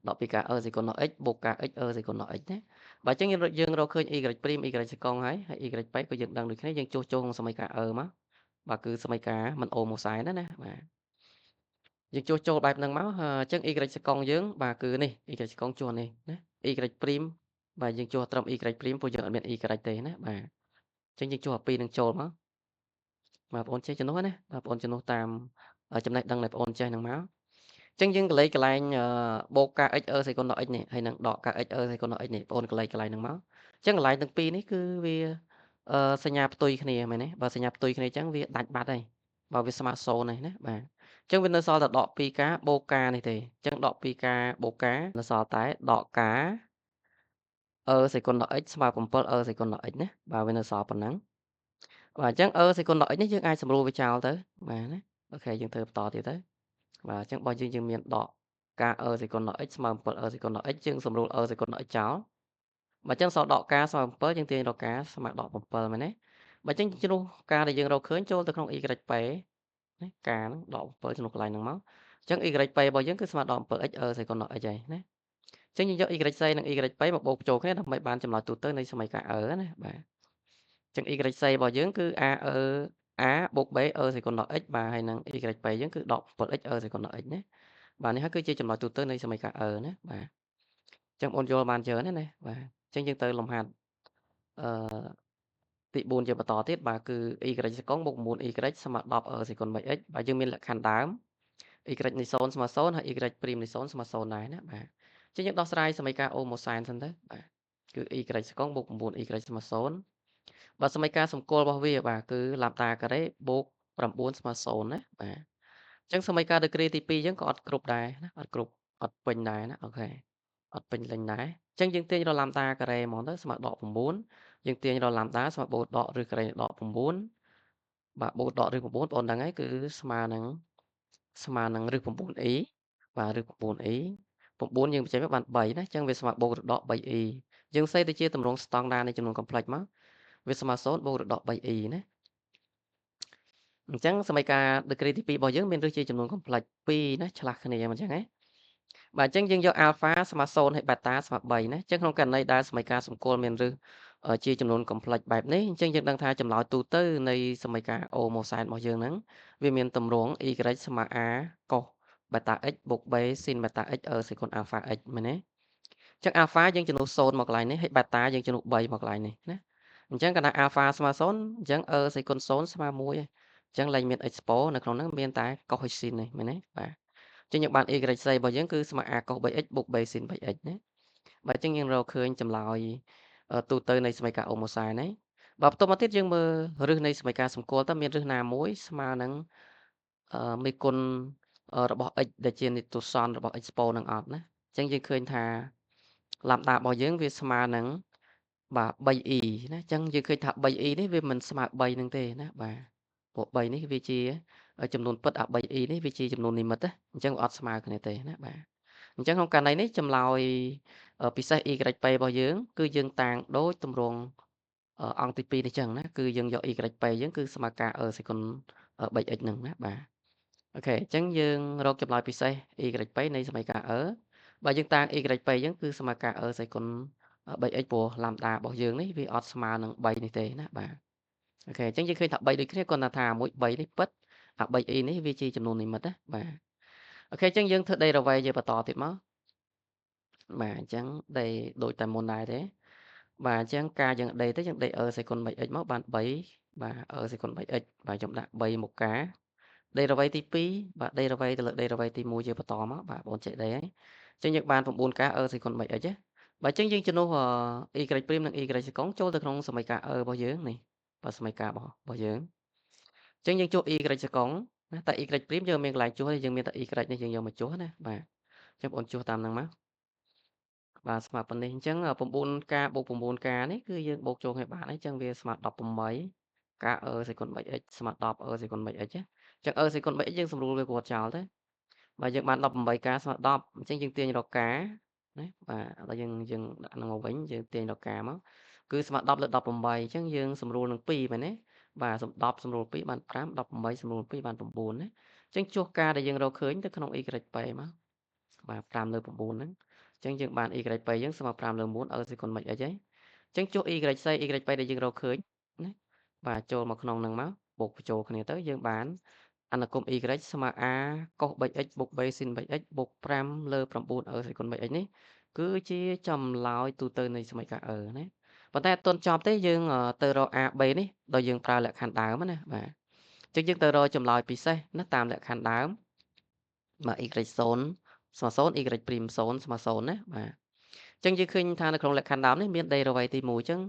ដក 2k e សេគុណដក x បូក k x e សេគុណដក x ណាបាទអញ្ចឹងយើងរកឃើញ y ព្រីម y សេកុងហើយ y p ក៏យើងដឹងដូចគ្នាយើងជួសចូលក្នុងសមីការ e មកបាទគឺសមីការមិនអូម៉ូសែនណាបាទយើងជួសចូលបែបហ្នឹងមកអញ្ចឹង y សេកុងយើងបាទគឺនេះ y សេកុងជួសនេះណា y ព្រីមបាទយើងជួសត្រឹម y ព្រីមព្រោះយើងអត់មាន y ទេណាបាទអញ្ចឹងយើងជួសអាពីរនឹងចូលមកបាទបងប្អូនចេះជំនួសណាបាទបងប្អូនជំនួសតាមចំណេះដឹងដែលបងប្អូនចេះហ្នឹងមកអញ្ចឹងយើងកន្លែងបូក kx e សេគុណដល់ x នេះហើយនឹងដក kx e សេគុណដល់ x នេះបងប្អូនកន្លែងហ្នឹងមកអញ្ចឹងកន្លែងទាំងពីរនេះគឺវាសញ្ញាផ្ទុយគ្នាមែនទេបើសញ្ញាផ្ទុយគ្នាអញ្ចឹងវាដាច់បាត់ហើយបើវាស្មើ0ហើយណាបាទអញ្ចឹងវានៅសល់តែដក 2k បូក k នេះទេអញ្ចឹងដក 2k បូក k នៅសល់តែដក k e សេគុណដល់ x ស្មើ7 e សេគុណដល់ x ណាបាទវានៅសល់ប៉ុណ្ណឹងបាទអញ្ចឹង e សេគុណដល់ x នេះយើងអាចសម្រួលវាចោលទៅបាទណាអូខេយើងធ្វើបន្តទៀតទៅបាទអញ្ចឹងបើយើងមានដក k e សេគុណដល់ x ស្មើ7 e សេគុណដល់ x យើងសម្រួល e សេគុណដល់ x ចោលបាទអញ្ចឹងសល់ដក k ស្មើ7យើងទាញរក k ស្មើដក7មែនទេបាទអញ្ចឹងជំនួស k ដែលយើងរកឃើញចូលទៅក្នុង y p ណា k ហ្នឹងដក7ជំនួសកន្លែងហ្នឹងមកអញ្ចឹង y p របស់យើងគឺស្មើដក 7x e សេគុណដល់ x ហើយណាអញ្ចឹងយើងយក y c និង y p មកបូកបញ្ចូលគ្នាដើម្បីបានចម្លើយទូទៅនៃសមីការ e ណាបាទអញ្ចឹង y c របស់យើងគឺ a e a បូក b e សេគុណដល់ x បាទហើយនឹង y p យើងគឺដក 7x e សេគុណដល់ x ណាបាទនេះហើយគឺជាចម្លើយទូទៅនៃសមីការ e ណាបាទអញ្ចឹងបងយល់បានច្រើនណាបាទអញ្ចឹងយើងទៅលំហាត់អឺទី4ជាបន្តទៀតបាទគឺ y សេកុងបូក 9y ស្មើ10 e សេគុណ 3x បាទយើងមានលក្ខខណ្ឌដើម y នៃ0ស្មើ0ហើយ y ព្រីមនៃ0ស្មើ0ដែរណាបាទអញ្ចឹងយើងដោះស្រាយសមីការអូម៉ូសែនសិនទៅបាទគឺ y សេកុងបូក 9y ស្មើ0បាទសមីការសម្គាល់របស់វាបាទគឺឡាំដាការ៉េបូក9ស្មើ0ណាបាទអញ្ចឹងសមីការដឺក្រេទី2យើងក៏អត់គ្រប់ដែរណាអត់គ្រប់អត់ពេញដែរណាអូខេអត់ពេញលេញដែរអញ្ចឹងយើងទាញរកឡាំដាការ៉េហ្មងទៅស្មើដក9យើងទាញរកឡាំដាស្មើបូកដកឬការ៉េដក9បាទបូកដកឬ9បងប្អូនដឹងហើយគឺស្មើនឹងឬ 9e បាទឬ 9e 9យើងបញ្ចេញមកបាន3ណាអញ្ចឹងវាស្មើបូកឬដក 3e យើងសេទៅជាទម្រង់ស្តង់ដារនៃចំនួនកំផ្លិចមកវាស្មើ0បូកឬដក 3e ណាអញ្ចឹងសមីការដឺក្រេទី2របស់យើងមានរឹសជាចំនួនកំផ្លិច2ណាឆ្លាស់គ្នាអញ្ចឹងណាបាទអញ្ចឹងយើងយកអាល់ហ្វាស្មើ0ហើយបេតាស្មើ3ណាអញ្ចឹងក្នុងករណីដែលសមីការសម្គាល់មានរឹសជាចំនួនកំផ្លិចបែបនេះអញ្ចឹងយើងដឹងថាចម្លើយទូទៅនៃសមីការអូម៉ូសែនរបស់យើងហ្នឹងវាមានទម្រង់ y ស្មើ a កុសបេតា x បូក b ស៊ីនបេតា x e សេគុណអាល់ហ្វា x មែនទេអញ្ចឹងអាល់ហ្វាយើងជំនួស0មកកន្លែងនេះហើយបេតាយើងជំនួស3មកកន្លែងនេះណាអញ្ចឹងកាលណាអាល់ហ្វាស្មើ0អញ្ចឹង e សេគុណ0ស្មើ1ហើយអញ្ចឹងលែងមាន expo នៅក្នុងហ្នឹងមានតែកុសហើយស៊ីននេះមែនទេបាទអញ្ចឹងយើងបាន y c របស់យើងគឺស្មើ a កុស 3x បូក b ស៊ីន 3x ណាបាទអញ្ចឹងយើងរកឃើញចម្លើយទូទៅនៃសមីការអូម៉ូសែនហើយបាទបន្តមកទៀតយើងមើលរឹសនៃសមីការសម្គាល់តើមានរឹសណាមួយស្មើនឹងមេគុណរបស់ x ដែលជានិតុសន្នរបស់ expo នឹងអត់ណាអញ្ចឹងយើងឃើញថាឡាំដារបស់យើងវាស្មើនឹងបាទ 3e ណាអញ្ចឹងយើងឃើញថា 3e នេះវាមិនស្មើ3នឹងទេណាបាទព្រោះ3នេះវាជាចំនួនពិតអា 3e នេះវាជាចំនួននិមិត្តណាអញ្ចឹងវាអត់ស្មើគ្នាទេណាបាទអញ្ចឹងក្នុងករណីនេះចម្លើយពិសេស y p របស់យើងគឺយើងតាំងដូចទម្រង់អង្គទី2នេះចឹងណាគឺយើងយក y p យើងគឺស្មើ k e សេគុណ 3x ហ្នឹងណាបាទអូខេអញ្ចឹងយើងរកចម្លើយពិសេស y p នៃសមីការ e បើយើងតាំង y p យើងគឺស្មើ k e សេគុណ 3x ព្រោះឡាំដារបស់យើងនេះវាអត់ស្មើនឹង3នេះទេណាបាទ OK អញ្ចឹងយើងឃើញថា3ដូចគ្នាគ្រាន់តែថាមួយ3នេះពិតអា 3e នេះវាជាចំនួននិមិត្តណាបាទ OK អញ្ចឹងយើងធ្វើ derivative ជាបន្តទៀតមកបាទអញ្ចឹង d ដូចតែមុនដែរទេបាទអញ្ចឹងការយើង d ទៅយើង d e សេគុណ 3x មកបាន3បាទ e សេគុណ 3x បាទខ្ញុំដាក់3មកកា derivative ទី2បាទ derivative ទៅលើ derivative ទី1ជាបន្តមកបាទបងចេះ d ហើយអញ្ចឹងយើងបាន 9k e សេគុណ 3x ណាបាទអញ្ចឹងយើងជំនួស y' និង y សេកុងចូលទៅក្នុងសមីការ e របស់យើងនេះបាទសមីការរបស់យើងអញ្ចឹងយើងជួស y សេកុងណាតែ y' យើងមានកន្លែងជួសទេយើងមានតែ y នេះយើងយកមកជួសណាបាទអញ្ចឹងបងជួសតាមហ្នឹងមកបាទស្មើប៉ុណ្នេះអញ្ចឹង 9k បូក 9k នេះគឺយើងបូកចូលគ្នាបានអញ្ចឹងវាស្មើ18 k e សេគុណ 3x ស្មើ10 e សេគុណ 3x ណាអញ្ចឹង e សេគុណ 3x យើងសម្រួលវាគាត់ចោលទៅបាទយើងបាន 18k ស្មើ10អញ្ចឹងយើងទាញរក k ណាបាទឥឡូវយើងដាក់នឹងមកវិញយើងទាញរក k មកគឺស្មើ10លើ18អញ្ចឹងយើងសម្រួលនឹង2មែនទេបាទ10សម្រួល2បាន5 18សម្រួល2បាន9ណាអញ្ចឹងជួស k ដែលយើងរកឃើញទៅក្នុង y p មកបាទ5លើ9ហ្នឹងអញ្ចឹងយើងបាន y p យើងស្មើ5លើ9 e សេគុណ 3x ហើយអញ្ចឹងជួស y c y p ដែលយើងរកឃើញណាបាទចូលមកក្នុងនឹងមកបូកបញ្ចូលគ្នាទៅយើងបានអនុគម y ស្មើ a កុស 3x បូក b sin 3x បូក5លើ9 e សេគុណ 3x នេះគឺជាចម្លើយទូទៅនៃសមីការ e ណាប៉ុន្តែអត់ទាន់ចប់ទេយើងទៅរក a b នេះដោយយើងប្រើលក្ខខណ្ឌដើមណាបាទអញ្ចឹងយើងទៅរកចម្លើយពិសេសណាតាមលក្ខខណ្ឌដើមបាទ y 0ស្មើ0 y' 0ស្មើ0ណាបាទអញ្ចឹងយើងឃើញថានៅក្នុងលក្ខខណ្ឌដើមនេះមាន derivative ទី1អញ្ចឹង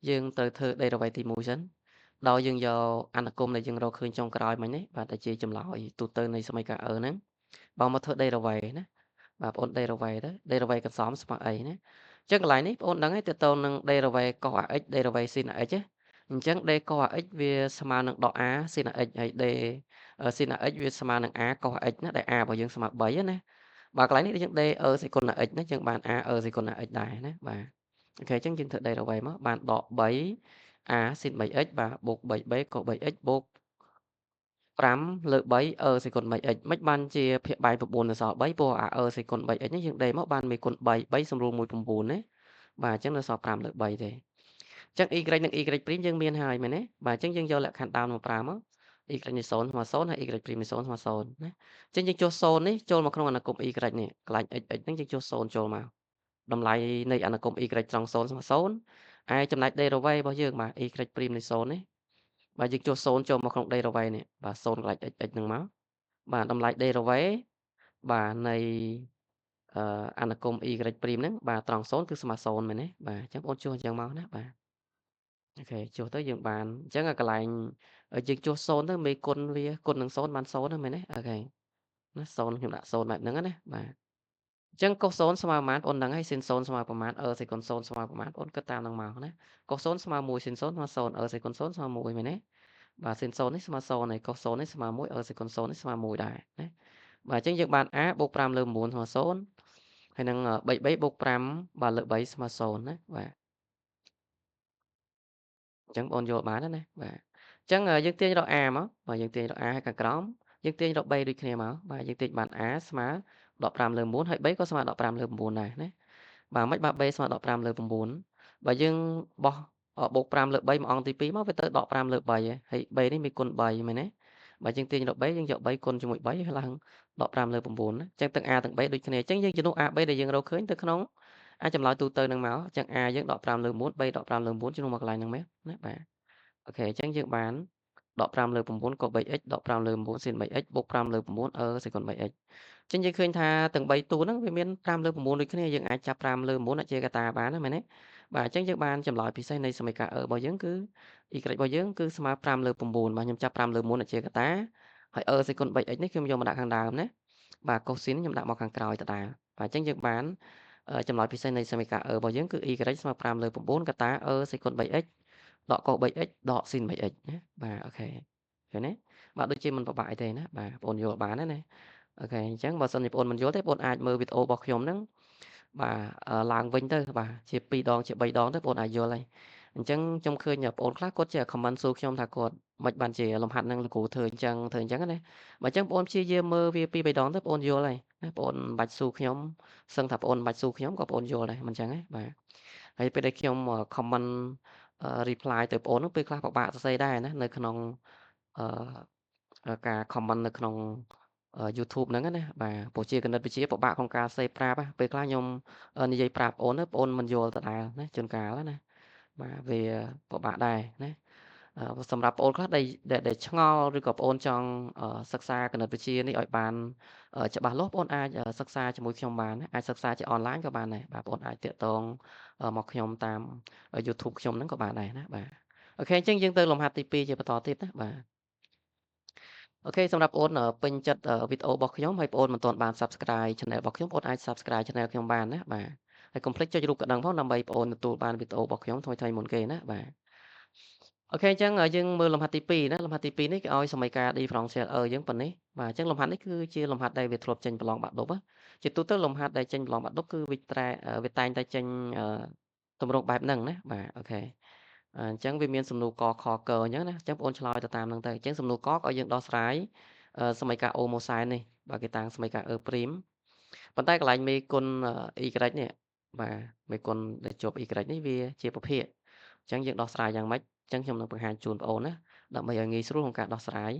យើងត្រូវធ្វើ derivative ទី1សិនដោយយើងយកអនុគមដែលយើងរកឃើញចុងក្រោយមិញនេះបាទដែលជាចម្លើយទូទៅនៃសមីការ e ហ្នឹងបើមកធ្វើ derivative ណាបាទបង derivative ទៅ derivative កន្សំស្មើអីណាអញ្ចឹងកន្លែងនេះបងដឹងហើយទាក់ទងនឹង derivative កុស ax derivative sin ax ណាអញ្ចឹង d កុស ax វាស្មើនឹងដក a sin ax ហើយ d sin ax វាស្មើនឹង a កុស ax ណាដែល a របស់យើងស្មើ3ណាបាទកន្លែងនេះយើង d e សេគុណ ax ណាយើងបាន a e សេគុណ ax ដែរណាបាទអូខេអញ្ចឹងយើងធ្វើ derivative មកបានដក3 a sin 3x បាទបូក 3b កុស 3x បូក5លើ3 e សេគុណ 3x មិនបានជាភាគបែង9នៅសល់3ព្រោះអា e សេគុណ 3x នេះយើងដេមកបាន1គុណ3 3សម្រួល1 9ណាបាទអញ្ចឹងនៅសល់5លើ3ទេអញ្ចឹង y និង y' យើងមានហើយមែនទេបាទអញ្ចឹងយើងយកលក្ខខណ្ឌដើមមកប្រើមក y នៃ0ស្មើ0ហើយ y' នៃ0ស្មើ0ណាអញ្ចឹងយើងជួស0នេះចូលមកក្នុងអនុគម y នេះកន្លែង x x ហ្នឹងយើងជួស0ចូលមកតម្លៃនៃអនុគម y ត្រង់0ស្មើ0ឯចំណែក derivative របស់យើងបាទ y' នៃ0នេះបាទយើងជួស0ចូលមកក្នុង derivative នេះបាទ0កន្លែង x x ហ្នឹងមកបាទតម្លៃ derivative បាទនៃអនុគម y' ហ្នឹងបាទត្រង់0គឺស្មើ0មែនទេបាទអញ្ចឹងបងជួសអញ្ចឹងមកណាបាទអូខេជួសទៅយើងបានអញ្ចឹងកន្លែងយើងជួស0ទៅមេគុណវាគុណនឹង0បាន0ហ្នឹងមែនទេអូខេណា0ខ្ញុំដាក់0បែបហ្នឹងណាបាទអញ្ចឹងកុស0ស្មើប៉ុន្មានបងដឹងហើយ sin 0ស្មើប៉ុន្មាន e សេគុណ0ស្មើប៉ុន្មានបងគិតតាមហ្នឹងមកណាកុស0ស្មើ1 sin 0ស្មើ0 e សេគុណ0ស្មើ1មែនទេបាទ sin 0នេះស្មើ0ហើយកុស0នេះស្មើ1 e សេគុណ0នេះស្មើ1ដែរណាបាទអញ្ចឹងយើងបាន a បូក5លើ9ស្មើ0ហើយនឹង 3b បូក5បាទលើ3ស្មើ0ណាបាទអញ្ចឹងបងយល់បានណាបាទអញ្ចឹងយើងទាញរក a មកបាទយើងទាញរក a ឲ្យខាងក្រោមយើងទាញរក b ដូចគ្នាមកបាទយើងទាញបាន a ស្មើ15លើ9ហើយ b ក៏ស្មើ15លើ9ដែរណាបាទមិនបាទ b ស្មើ15លើ9បើយើងបោះបូក5លើ3មួយអង្គទី2មកវាទៅដក5លើ3ហើយ b នេះមានគុណ3មែនទេបើយើងទាញរក b យើងយក3គុណជាមួយ3ហើយឡើងដក5លើ9ណាអញ្ចឹងទាំង a ទាំង b ដូចគ្នាអញ្ចឹងយើងជំនួស a b ដែលយើងរកឃើញទៅក្នុងអាចចម្លើយទូទៅនឹងមកអញ្ចឹង a យើងដក5លើ9 b ដក5លើ9ជំនួសមកកន្លែងហ្នឹងមែនណាបាទអូខេអញ្ចឹងយើងបានដក5លើ9កុស 3x ដក5លើ9 sin 3x បូក5លើ9 e សេគុណ 3x អញ្ចឹងយើងឃើញថាទាំង3តួហ្នឹងវាមាន5លើ9ដូចគ្នាយើងអាចចាប់5លើ9ដាក់ជាកតាបានណាមែនទេបាទអញ្ចឹងយើងបានចម្លើយពិសេសនៃសមីការ e របស់យើងគឺ y របស់យើងគឺស្មើ5លើ9បាទខ្ញុំចាប់5លើ9ដាក់ជាកតាហើយ e សេគុណ 3x នេះខ្ញុំយកមកដាក់ខាងដើមណាបាទកូស៊ីនខ្ញុំដាក់មកខាងក្រោយដដែលបាទអញ្ចឹងយើងបានចម្លើយពិសេសនៃសមីការ e របស់យើងគឺ y ស្មើ5លើ9កតា e សេគុណ 3x ដកកុស 3x ដក sin 3x ណាបាទអូខេឃើញទេបាទដូចជាមិនពិបាកអីទេណាបាទបងយល់បានណាអូខេអញ្ចឹងបើសិនជាបងមិនយល់ទេបងអាចមើលវីដេអូរបស់ខ្ញុំហ្នឹងបាទឡើងវិញទៅបាទជា2ដងជា3ដងទៅបងអាចយល់ហើយអញ្ចឹងខ្ញុំឃើញបងខ្លះគាត់ចេះ comment សួរខ្ញុំថាគាត់មិនបានជាលំហាត់ហ្នឹងលោកគ្រូធ្វើអញ្ចឹងធ្វើអញ្ចឹងណាបើអញ្ចឹងបងព្យាយាមមើលវា2 3ដងទៅបងយល់ហើយណាបងមិនបាច់សួរខ្ញុំសឹងថាបងមិនបាច់សួរខ្ញុំក៏បងយល់ដែរមិនអញ្ចឹងទេបាទហើយពេលដែលខ្ញុំ comment reply ទៅប្អូនហ្នឹងពេលខ្លះពិបាកសរសេរដែរណានៅក្នុងអឺការ comment នៅក្នុង YouTube ហ្នឹងណាបាទព្រោះជាគណិតវិទ្យាពិបាកក្នុងការសេប្រាប់ពេលខ្លះខ្ញុំនិយាយប្រាប់អូនទៅប្អូនមិនយល់ដដែលណាជួនកាលណាបាទវាពិបាកដែរណាសម្រាប់ប្អូនខ្លះដែលឆ្ងល់ឬក៏ប្អូនចង់សិក្សាគណិតវិទ្យានេះឲ្យបានច្បាស់លាស់ប្អូនអាចសិក្សាជាមួយខ្ញុំបានអាចសិក្សាជាអនឡាញក៏បានដែរបាទប្អូនអាចទាក់ទងមកខ្ញុំតាម YouTube ខ្ញុំហ្នឹងក៏បានដែរណាបាទ OK អញ្ចឹងយើងទៅលំហាត់ទី2ជាបន្តទៀតណាបាទ OK សម្រាប់អូនពេញចិត្តវីដេអូរបស់ខ្ញុំហើយបងអូនមិនទាន់បាន Subscribe Channel របស់ខ្ញុំបងអូនអាច Subscribe Channel ខ្ញុំបានណាបាទហើយកុំភ្លេចចុចរូបកណ្ដឹងផងដើម្បីបងអូនទទួលបានវីដេអូរបស់ខ្ញុំថ្មីៗមុនគេណាបាទ OK អញ្ចឹងយើងមើលលំហាត់ទី2ណាលំហាត់ទី2នេះគេឲ្យសមីការ differential e យើងប៉ុណ្នេះបាទអញ្ចឹងលំហាត់នេះគឺជាលំហាត់ដែលវាធ្លាប់ចេញប្រឡងបាក់ឌុបជាទូទៅលំហាត់ដែលចេញប្រឡងបាក់ឌុបគឺវាតែងតែចេញទម្រង់បែបហ្នឹងណាបាទ OK អញ្ចឹងវាមានសំណួរកខកអញ្ចឹងណាអញ្ចឹងបងអូនឆ្លើយទៅតាមហ្នឹងទៅអញ្ចឹងសំណួរកឲ្យយើងដោះស្រាយសមីការ homogène នេះបាទគេតាំងសមីការ e' ប៉ុន្តែកន្លែងមេគុណ y នេះបាទមេគុណដែលជាប់ y នេះវាជាពភាគអញ្ចឹងយើងដោះស្រាយយ៉ាងម៉េចអញ្ចឹងខ្ញុំនឹងបង្ហាញជូនបងអូនណាដើម្បីឲ្យងាយស្រួលក្នុងការដោះស្រាយ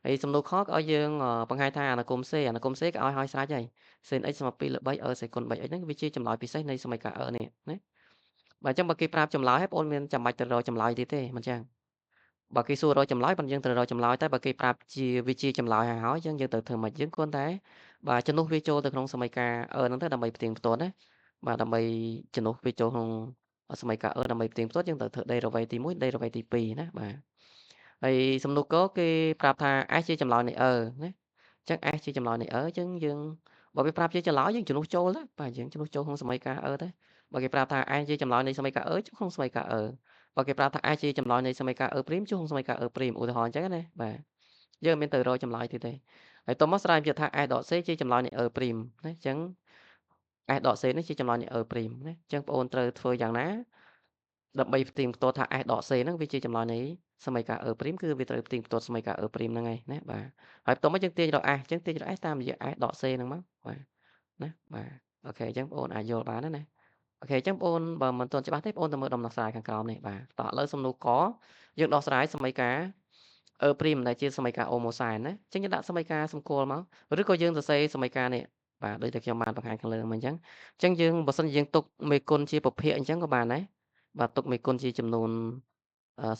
ហើយសំណួរខក៏ឲ្យយើងបង្ហាញថាអនុគម c អនុគម c ក៏ឲ្យហើយស្រេចហើយ sin x ស្មើ2លើ3 e សេគុណ 3x ហ្នឹងវាជាចម្លើយពិសេសនៃសមីការ e នេះណាបាទអញ្ចឹងបើគេប្រាប់ចម្លើយហើយបងអូនមានចាំបាច់ទៅរកចម្លើយទៀតទេមិនអញ្ចឹងបើគេសួររកចម្លើយប៉ុន្តែយើងត្រូវរកចម្លើយតែបើគេប្រាប់ជាវាជាចម្លើយហើយហើយអញ្ចឹងយើងត្រូវធ្វើម៉េចយើងគ្រាន់តែបាទជំនួសវាចូលទៅក្នុងសមីការ e ហ្នឹងទៅដើម្បីផ្ទៀងផ្ទាត់ណាបាទដើម្បីជំនួសវាចូលក្នុងសមីការ e ដើម្បីផ្ទៀងផ្ទាត់យើងត្រូវធ្វើ derivative ទី1 derivative ទី2ណាបាទហើយសំណួរកគេប្រាប់ថា s ជាចម្លើយនៃ e ណាអញ្ចឹង s ជាចម្លើយនៃ e អញ្ចឹងយើងបើវាប្រាប់ជាចម្លើយយើងជំនួសចូលទៅបាទយើងជំនួសចូលក្នុងសមីការ e ទៅបើគេប្រាប់ថា s ជាចម្លើយនៃសមីការ e ចូលក្នុងសមីការ e បើគេប្រាប់ថា s ជាចម្លើយនៃសមីការ e' ចូលក្នុងសមីការ e' ឧទាហរណ៍អញ្ចឹងណាបាទយើងមិនមានទៅរកចម្លើយទៀតទេហើយតោះមកស្រាយវាថា s ដក c ជាចម្លើយនៃ e' ណាអញ្ចឹង s ដក c នេះជាចម្លើយនៃ e' ណាអញ្ចឹងបងអូនត្រូវធ្វើយ៉ាងណាដើម្បីផ្ទៀងផ្ទាត់ថា s ដក c ហ្នឹងវាជាចម្លើយនៃសមីការ e' គឺវាត្រូវផ្ទៀងផ្ទាត់សមីការ e' ហ្នឹងឯងណាបាទហើយបន្ទាប់មកយើងទាញរក s អញ្ចឹងទាញរក s តាមរយៈ s ដក c ហ្នឹងមកបាទណាបាទ OK អញ្ចឹងបងអូនអាចយល់បានណា OK អញ្ចឹងបងអូនបើមិនទាន់ច្បាស់ទេបងអូនទៅមើលដំណោះស្រាយខាងក្រោមនេះបាទតោះឥឡូវសំណួរកយើងដោះស្រាយសមីការ E' ដែលជាសមីការ homogène ណាអញ្ចឹងយើងដាក់សមីការសម្គាល់មកឬក៏យើងសរសេរសមីការនេះបាទដូចតែខ្ញុំបានបង្ហាញខាងលើមកអញ្ចឹងអញ្ចឹងយើងបើសិនជាយើងទុកមេគុណជាពភាគអញ្ចឹងក៏បានដែរបាទទុកមេគុណជាចំនួន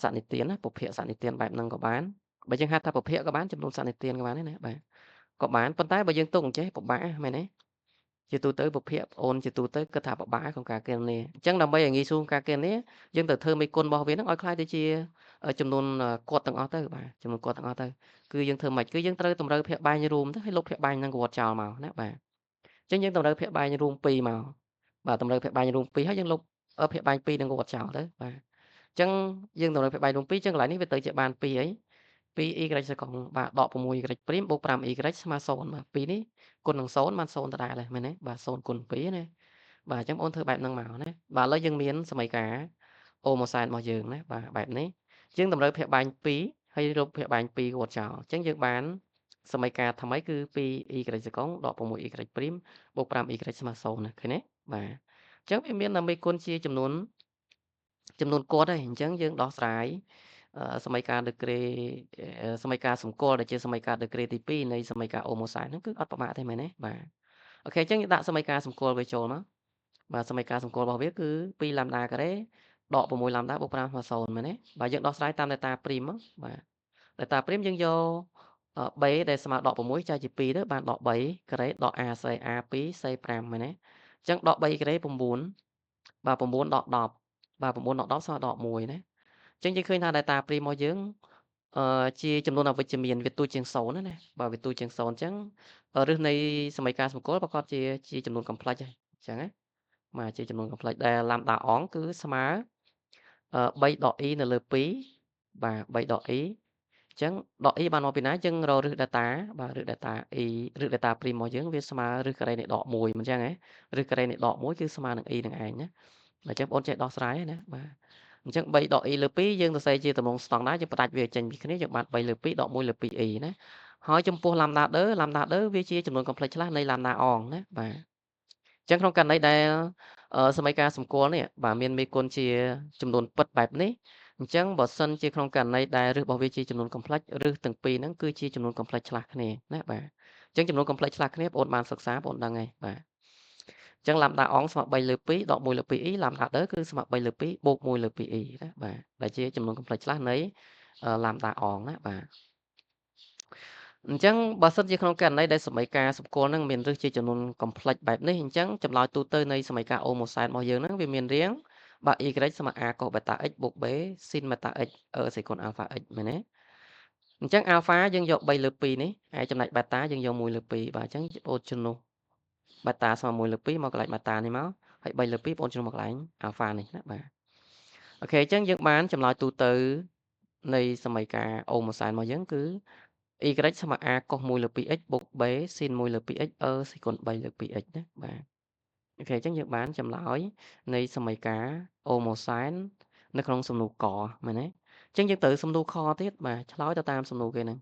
សនិទានណាពភាគសនិទានបែបហ្នឹងក៏បានបើយើងហៅថាពភាគក៏បានចំនួនសនិទានក៏បានដែរណាបាទក៏បានប៉ុន្តែបើយើងទុកអញ្ចេះពិបាកមែនទេជាទូទៅពភាគអូនជាទូទៅគិតថាពិបាកក្នុងការគណនាអញ្ចឹងដើម្បីឲ្យងាយស្រួលក្នុងការគណនាយើងត្រូវធ្វើមេគុណរបស់វាហ្នឹងឲ្យក្លាយទៅជាចំនួនគាត់ទាំងអស់ទៅបាទចំនួនគាត់ទាំងអស់ទៅគឺយើងធ្វើម៉េចគឺយើងត្រូវតម្រូវភាគបែងរួមទៅឲ្យលុបភាគបែងហ្នឹងគាត់ចោលមកណាបាទអញ្ចឹងយើងតម្រូវភាគបែងរួម2មកបាទតម្រូវភាគបែងរួម2ហើយយើងលុបភាគបែង2នឹងគាត់ចោលទៅបាទអញ្ចឹងយើងតម្រូវភាគបែងរួម2អញ្ចឹងកន្លែងនេះវាទៅជាបាន2អី 2y សកុងបាទដក 6y' បូក 5y ស្មើ0បាទ2នេះគុណនឹង0បាន0ដដែលដែរមែនទេបាទ0គុណ2ណាបាទអញ្ចឹងបងអូនធ្វើបែបហ្នឹងមកណាបាទឥឡូវយើងមានសមីការ homogène របស់យើងណាបាទបែបនេះយើងតម្រូវភាគបែង2ហើយលុបភាគបែង2គាត់ចោលអញ្ចឹងយើងបានសមីការថ្មីគឺ 2y សកុងដក 6y' បូក 5y ស្មើ0ណាឃើញទេបាទអញ្ចឹងវាមានមេគុណជាចំនួនគាត់ហើយអញ្ចឹងយើងដោះស្រាយសមីការដឺក្រេសមីការសម្គាល់ដែលជាសមីការដឺក្រេទី2នៃសមីការ homogène ហ្នឹងគឺអត់ប្រមាថទេមែនទេបាទ OK អញ្ចឹងយើងដាក់សមីការសម្គាល់វាចូលមកបាទសមីការសម្គាល់របស់វាគឺ2ឡាំដាការ៉េដក6ឡាំដាបូក5ស្មើ0មែនទេបាទយើងដោះស្រាយតាម delta prime មកបាទ delta prime យើងយក b ដែលស្មើដក6ចែកជា2ទៅបានដក3ការ៉េដក a c a 2 c 5មែនទេអញ្ចឹងដក3ការ៉េ9បាទ9ដក10បាទ9ដក10ស្មើដក1ណាអញ្ចឹងយើងឃើញថា delta prime របស់យើងជាចំនួនអវិជ្ជមានវាទូចជាង0ណាណាបាទវាទូចជាង0អញ្ចឹងឫសនៃសមីការសម្គាល់ប្រកបជាចំនួន complex ហើយអញ្ចឹងណាបាទជាចំនួន complex ដែល lambda អងគឺស្មើ3ដក e នៅលើ2បាទ3ដក e អញ្ចឹងដក e បានមកពីណាយើងរកឫស delta បាទឫស delta e ឫស delta prime របស់យើងវាស្មើឫសការ៉េនៃដក1មិនអញ្ចឹងហ៎ឫសការ៉េនៃដក1គឺស្មើនឹង e នឹងឯងណាអញ្ចឹងបងអូនចេះដោះស្រាយណាបាទអញ្ចឹង3ដក e លើ2យើងសរសេរជាទម្រង់ស្តង់ដារយើងផ្ដាច់វាចេញពីគ្នាយើងបាន3លើ2ដក1លើ 2e ណាហើយចំពោះ lambda 2 lambda 2វាជាចំនួន complex ខ្លះនៃ lambda អងណាបាទអញ្ ចឹងក្នុងករណីដែលសមីការសម្គាល់នេះបាទមានមេគុណជាចំនួនពិតបែបនេះអញ្ចឹងបើសិនជាក្នុងករណីដែលឫសរបស់វាជាចំនួន complex ឫសទាំងពីរហ្នឹងគឺជាចំនួន complex ឆ្លាស់គ្នាណាបាទអញ្ចឹងចំនួន complex ឆ្លាស់គ្នាបងអូនបានសិក្សាបងអូនដឹងហើយបាទអញ្ចឹង lambda អងស្មើ3លើ2ដក1លើ 2i lambda 2គឺស្មើ3លើ2បូក1លើ 2i ណាបាទដែលជាចំនួន complex ឆ្លាស់នៃ lambda អងណាបាទអញ្ចឹងបើសិនជាក្នុងករណីដែលសមីការសម្គាល់ហ្នឹងមានឫសជាចំនួន complex បែបនេះអញ្ចឹងចម្លើយទូទៅនៃសមីការអូម៉ូសែនរបស់យើងហ្នឹងវាមានរាងបាទ y ស្មើ a កុសបេតា x បូក b ស៊ីនបេតា x អឺសេគុណអាល់ហ្វា x មែនទេអញ្ចឹងអាល់ហ្វាយើងយក3លើ2នេះឯចំណែកបេតាយើងយក1លើ2បាទអញ្ចឹងបងជំនួសបេតាស្មើ1លើ2មកកន្លែងបេតានេះមកហើយ3លើ2បងជំនួសមកកន្លែងអាល់ហ្វានេះណាបាទអូខេអញ្ចឹងយើងបានចម្លើយទូទៅនៃសមីការអូម៉ូសែនរបស់យើងគឺ y ស្មើ a កុស1លើ 2x បូក b ស៊ីន1លើ 2x អឺសេគុណ3លើ 2x ណាបាទអូខេអញ្ចឹងយើងបានចម្លើយនៃសមីការអូម៉ូសែននៅក្នុងសំណួរកមែនទេអញ្ចឹងយើងត្រូវសំណួរខទៀតបាទឆ្លើយទៅតាមសំណួរគេហ្នឹង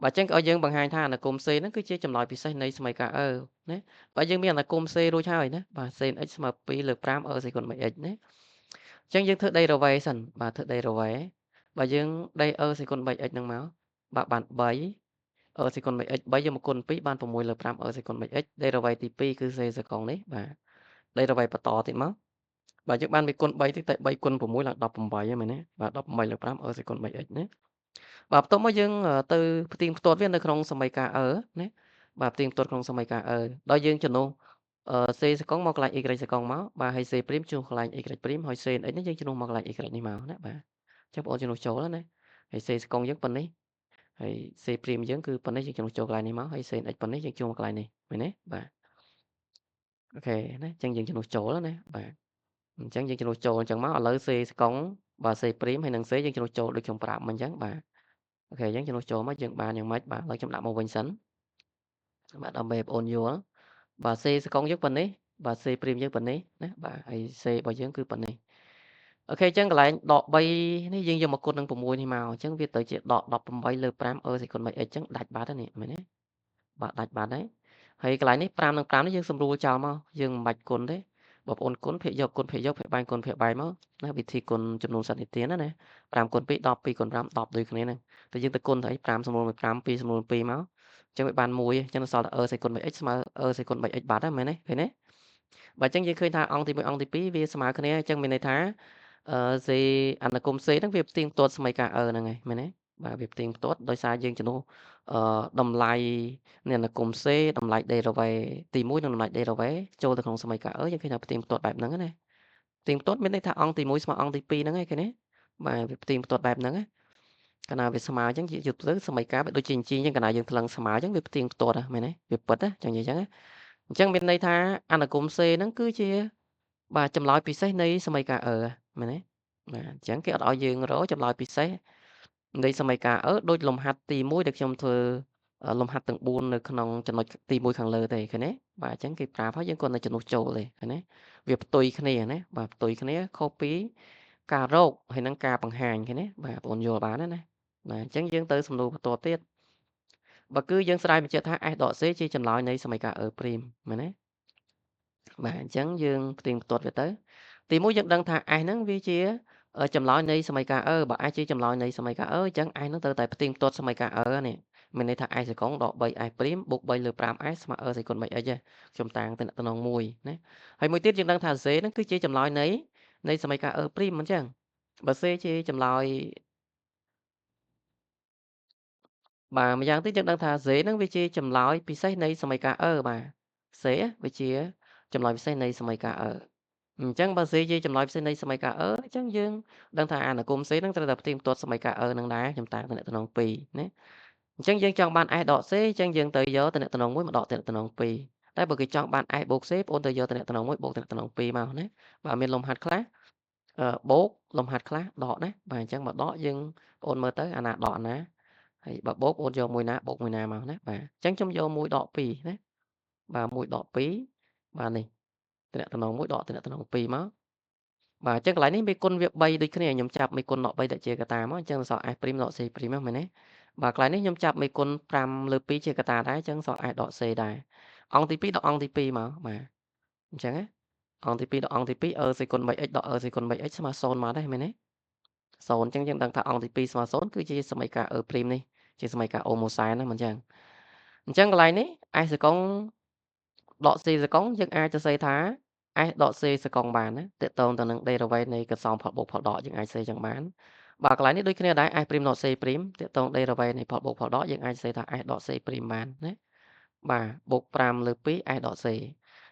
បាទអញ្ចឹងឲ្យយើងបង្ហាញថាអនុគម C ហ្នឹងគឺជាចម្លើយពិសេសនៃសមីការ E ណាបាទយើងមានអនុគម C រួចហើយណាបាទ C x ស្មើ2លើ5 E សេគុណ 3x ណាអញ្ចឹងយើងធ្វើ derivative សិនបាទធ្វើ derivative បាទយើងដេ E សេគុណ 3x ហ្នឹងមកបាទបាន3 E សេគុណ 3x 3យកមកគុណ2បាន6លើ5 E សេគុណ 3x derivative ទី2គឺ C សេកុងនេះបាទ derivative បន្តទៀតមកបាទយើងបានវាគុណ3ទៀតតែ3គុណ6ឡើង18ហ្នឹងមែនទេបាទ18លើ5 E សេគុណ 3x ណាបាទបន្ទាប់មកយើងទៅផ្ទៀងផ្ទាត់វានៅក្នុងសមីការ E ណាបាទផ្ទៀងផ្ទាត់ក្នុងសមីការ E ដោយយើងជំនួស C សកុងមកកន្លែង y សកុងមកបាទហើយ C' ជំនួសកន្លែង y' ហើយ C x នេះយើងជំនួសមកកន្លែង y នេះមកណាបាទអញ្ចឹងបងប្អូនជំនួសចូលណាហើយ C សកុងយើងប៉ុណ្នេះហើយ C' យើងគឺប៉ុណ្នេះយើងជំនួសចូលកន្លែងនេះមកហើយ C x ប៉ុណ្នេះយើងជួមកន្លែងនេះមែនទេបាទអូខេណាអញ្ចឹងយើងជំនួសចូលណាបាទអញ្ចឹងយើងជំនួសចូលអញ្ចឹងមកឥឡូវ C សកុងបាទ C' ហើយនិង C យើងជំនួសចូលដូចខ្ញុំប្រាប់មកអញ្ចឹងបាទអូខេអញ្ចឹងជំនួសចូលមកយើងបានយ៉ាងម៉េចបាទឥឡូវខ្ញុំដាក់មកវិញសិនបាទដើម្បីបងប្អូនយល់បាទ C សកុងយើងប៉ុណ្នេះបាទ C' យើងប៉ុណ្នេះណាបាទហើយ C របស់យើងគឺប៉ុណ្នេះអូខេអញ្ចឹងកន្លែងដក3នេះយើងយកមកគុណនឹង6នេះមកអញ្ចឹងវាទៅជាដក18លើ5 e សេគុណ 3x អញ្ចឹងដាច់បាត់ហើយនេះមែនទេបាទដាច់បាត់ហើយហើយកន្លែងនេះ5និង5នេះយើងសម្រួលចោលមកយើងមិនបាច់គុណទេបងប្អូនគុណភាគយកគុណភាគយកភាគបែងគុណភាគបែងមកណាវិធីគុណចំនួនសន្និទានណា5គុណ2 10 2គុណ5 10ដូចគ្នាហ្នឹងតែយើងទៅគុណទៅអី5សម្រួល1 5 2សម្រួល2មកអញ្ចឹងវាបាន1អញ្ចឹងសល់តែ e សេគុណ 3x ស្មើ e សេគុណ 3x បាត់ហើយមែនទេឃើញទេបាទអញ្ចឹងយើងឃើញថាអង្គទី1អង្គទី2វាស្មើគ្នាអញ្ចឹងមានន័យថាអឺ C អនុគម C ហ្នឹងវាផ្ទៀងផ្ទាត់សមីការ E ហ្នឹងហើយមែនទេបាទវាផ្ទៀងផ្ទាត់ដោយសារយើងជំនួសអឺតម្លៃនៃអនុគម C តម្លៃ derivative ទី1និងតម្លៃ derivative ចូលទៅក្នុងសមីការ E យើងឃើញថាផ្ទៀងផ្ទាត់បែបហ្នឹងណាផ្ទៀងផ្ទាត់មានន័យថាអង្គទី1ស្មើអង្គទី2ហ្នឹងឯងឃើញទេបាទវាផ្ទៀងផ្ទាត់បែបហ្នឹងណាកាលណាវាស្មើអញ្ចឹងយល់ទៅសមីការវាដូចជាអញ្ចឹងកាលណាយើងថ្លឹងស្មើអញ្ចឹងវាផ្ទៀងផ្ទាត់មែនទេវាពិតណាចឹងនិយាយអញ្ចឹងណាអញ្ចឹងមានន័យថាអនុគម C ហ្នឹងគឺជាបាទចម្លើយពិសេសនៃសមីការ E មែនទេបាទអញ្ចឹងគេអត់ឲ្យយើងរកចម្លើយពិសេសនៃសមីការ E ដូចលំហាត់ទី1ដែលខ្ញុំធ្វើលំហាត់ទាំង4នៅក្នុងចំណុចទី1ខាងលើទេឃើញទេបាទអញ្ចឹងគេប្រាប់ហើយយើងគ្រាន់តែជំនួសចូលទេឃើញទេវាផ្ទុយគ្នាណាបាទផ្ទុយគ្នាខុសពីការរកហើយនឹងការបង្ហាញឃើញទេបាទបងយល់បានណាបាទអញ្ចឹងយើងទៅសំណួរបន្ទាប់ទៀតបើគឺយើងស្រាយបញ្ជាក់ថា S ដក C ជាចម្លើយនៃសមីការ E' មែនទេបាទអញ្ចឹងយើងផ្ទៀងផ្ទាត់វាទៅទី1យើងដឹងថា S ហ្នឹងវាជាចម្លើយនៃសមីការ E បើ S ជាចម្លើយនៃសមីការ E អញ្ចឹង S ហ្នឹងត្រូវតែផ្ទៀងផ្ទាត់សមីការ E នេះមានន័យថា S សេកុងដក 3S' បូក3លើ 5S ស្មើ E សេគុណ 3x ខ្ញុំតាំងតំណងមួយណាហើយមួយទៀតយើងដឹងថា C ហ្នឹងគឺជាចម្លើយនៃសមីការ E' មិនអញ្ចឹងបើ C ជាចម្លើយបាទម្យ៉ាងទៀតយើងដឹងថា C ហ្នឹងវាជាចម្លើយពិសេសនៃសមីការ E បាទ C វាជាចម្លើយពិសេសនៃសមីការ E អញ្ចឹងបើ C ជាចម្លើយពិសេសនៃសមីការ E អញ្ចឹងយើងដឹងថាអនុគម C ហ្នឹងត្រូវតែផ្ទៀងផ្ទាត់សមីការ E ហ្នឹងដែរខ្ញុំតាំងតំណង2ណាអញ្ចឹងយើងចង់បាន S ដក C អញ្ចឹងយើងទៅយកតំណង1មកដកតំណង2តែបើគេចង់បាន S បូក C បងអូនទៅយកតំណង1បូកតំណង2មកណាបាទមានលំហាត់ខ្លះបូកលំហាត់ខ្លះដកណាបាទអញ្ចឹងបើដកយើងបងអូនមើលទៅអាណាដកអាណាហើយបើបូកបងអូនយកមួយណាបូកមួយណាមកណាបាទអញ្ចឹងខ្ញុំយក1ដក2ណាបាទ1ដក2បាទនេះតំណង1ដកតំណង2មកបាទអញ្ចឹងកន្លែងនេះមេគុណវា3ដូចគ្នាខ្ញុំចាប់មេគុណដក3ដាក់ជាកតាមកអញ្ចឹងសល់ S' ដក C' ហ្នឹងមែនទេបាទកន្លែងនេះខ្ញុំចាប់មេគុណ5លើ2ជាកតាដែរអញ្ចឹងសល់ S ដក C ដែរអង្គទី2ដកអង្គទី2មកបាទ អញ្ចឹងណាអង្គទី2ដកអង្គទី2 e សេគុណ 3x ដក e សេគុណ 3x ស្មើ0មកដែរមែនទេ0អញ្ចឹងយើងដឹងថាអង្គទី2ស្មើ0គឺជាសមីការ e' នេះជាសមីការអូម៉ូសែនណាមិនអញ្ចឹងអញ្ចឹងកន្លែងនេះ s សកុងដក c សកុងយើងអាចសរសេរថា s ដក c សកុងបានណាតកតងទៅនឹង derivative នៃកសងផលបូកផលដកយើងអាចសេចឹងបានបាទកន្លែងនេះដូចគ្នាដែរ s' ដក c' តកតង derivative នៃផលបូកផលដកយើងអាចសេថា s ដក c' បានណាបាទបូក5លើ2 s ដក c អ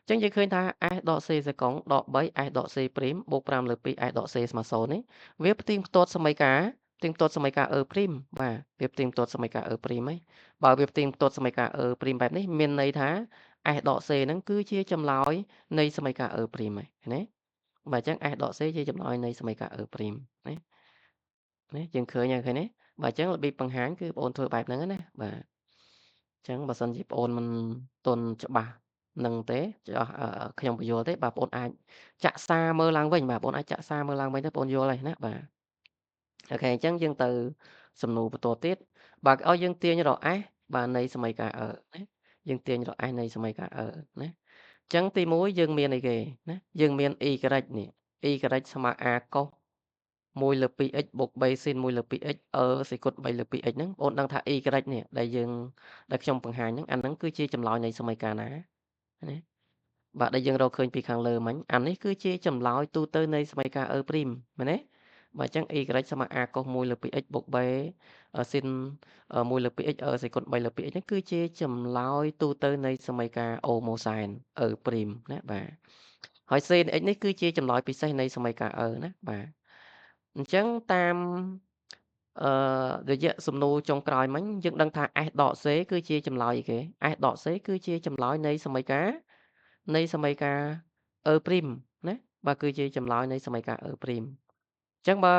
ញ្ចឹងយើងឃើញថា s ដក c សកុងដក3 s ដក c' បូក5លើ2 s ដក c ស្មើ0នេះវាផ្ទៀងផ្ទាត់សមីការផ្ទៀងផ្ទាត់សមីការ e' បាទវាផ្ទៀងផ្ទាត់សមីការ e' ហីបើវាផ្ទៀងផ្ទាត់សមីការ e' បែបនេះមានន័យថា s ដក c ហ្នឹងគឺជាចម្លើយនៃសមីការ e' ហើយណាបាទអញ្ចឹង s ដក c ជាចម្លើយនៃសមីការ e' ណាណាយើងឃើញហើយឃើញទេបាទអញ្ចឹងរបៀបបង្ហាញគឺបងអូនធ្វើបែបហ្នឹងណាបាទអញ្ចឹងបើសិនជាបងអូនមិនទន់ច្បាស់នឹងទេច្បាស់ខ្ញុំបញ្យល់ទេបាទបងអូនអាចចាក់សារមើលឡើងវិញបាទបងអូនអាចចាក់សារមើលឡើងវិញទៅបងអូនយល់ហើយណាបាទអូខេអញ្ចឹងយើងទៅសំណួរបន្តទៀតបាទឲ្យយើងទាញរក S បាទនៃសមីការ E ណាយើងទាញរក S នៃសមីការ E ណាអញ្ចឹងទី1យើងមានអីគេណាយើងមាន y នេះ y ស្មើ a កុស1លើ 2x បូក b sin 1លើ 2x e សេគុណ3លើ 2x ហ្នឹងបងដឹងថា y នេះដែលយើងដែលខ្ញុំបង្ហាញហ្នឹងអាហ្នឹងគឺជាចម្លើយនៃសមីការណាណាបាទដែលយើងរកឃើញពីខាងលើមិញអានេះគឺជាចម្លើយទូទៅនៃសមីការ E' មែនទេបាទអញ្ចឹង y ស្មើ a កុស1លើ 2x បូក b sin 1លើ 2x e សេគុណ3លើ 2x ហ្នឹងគឺជាចម្លើយទូទៅនៃសមីការអូម៉ូសែន E' ណាបាទហើយ c នៃ x នេះគឺជាចម្លើយពិសេសនៃសមីការ E ណាបាទអញ្ចឹងតាមរយៈសំណួរចុងក្រោយមិញយើងដឹងថា s ដក c គឺជាចម្លើយអីគេ s ដក c គឺជាចម្លើយនៃសមីការ E' ណាបាទគឺជាចម្លើយនៃសមីការ E' អញ្ចឹងបើ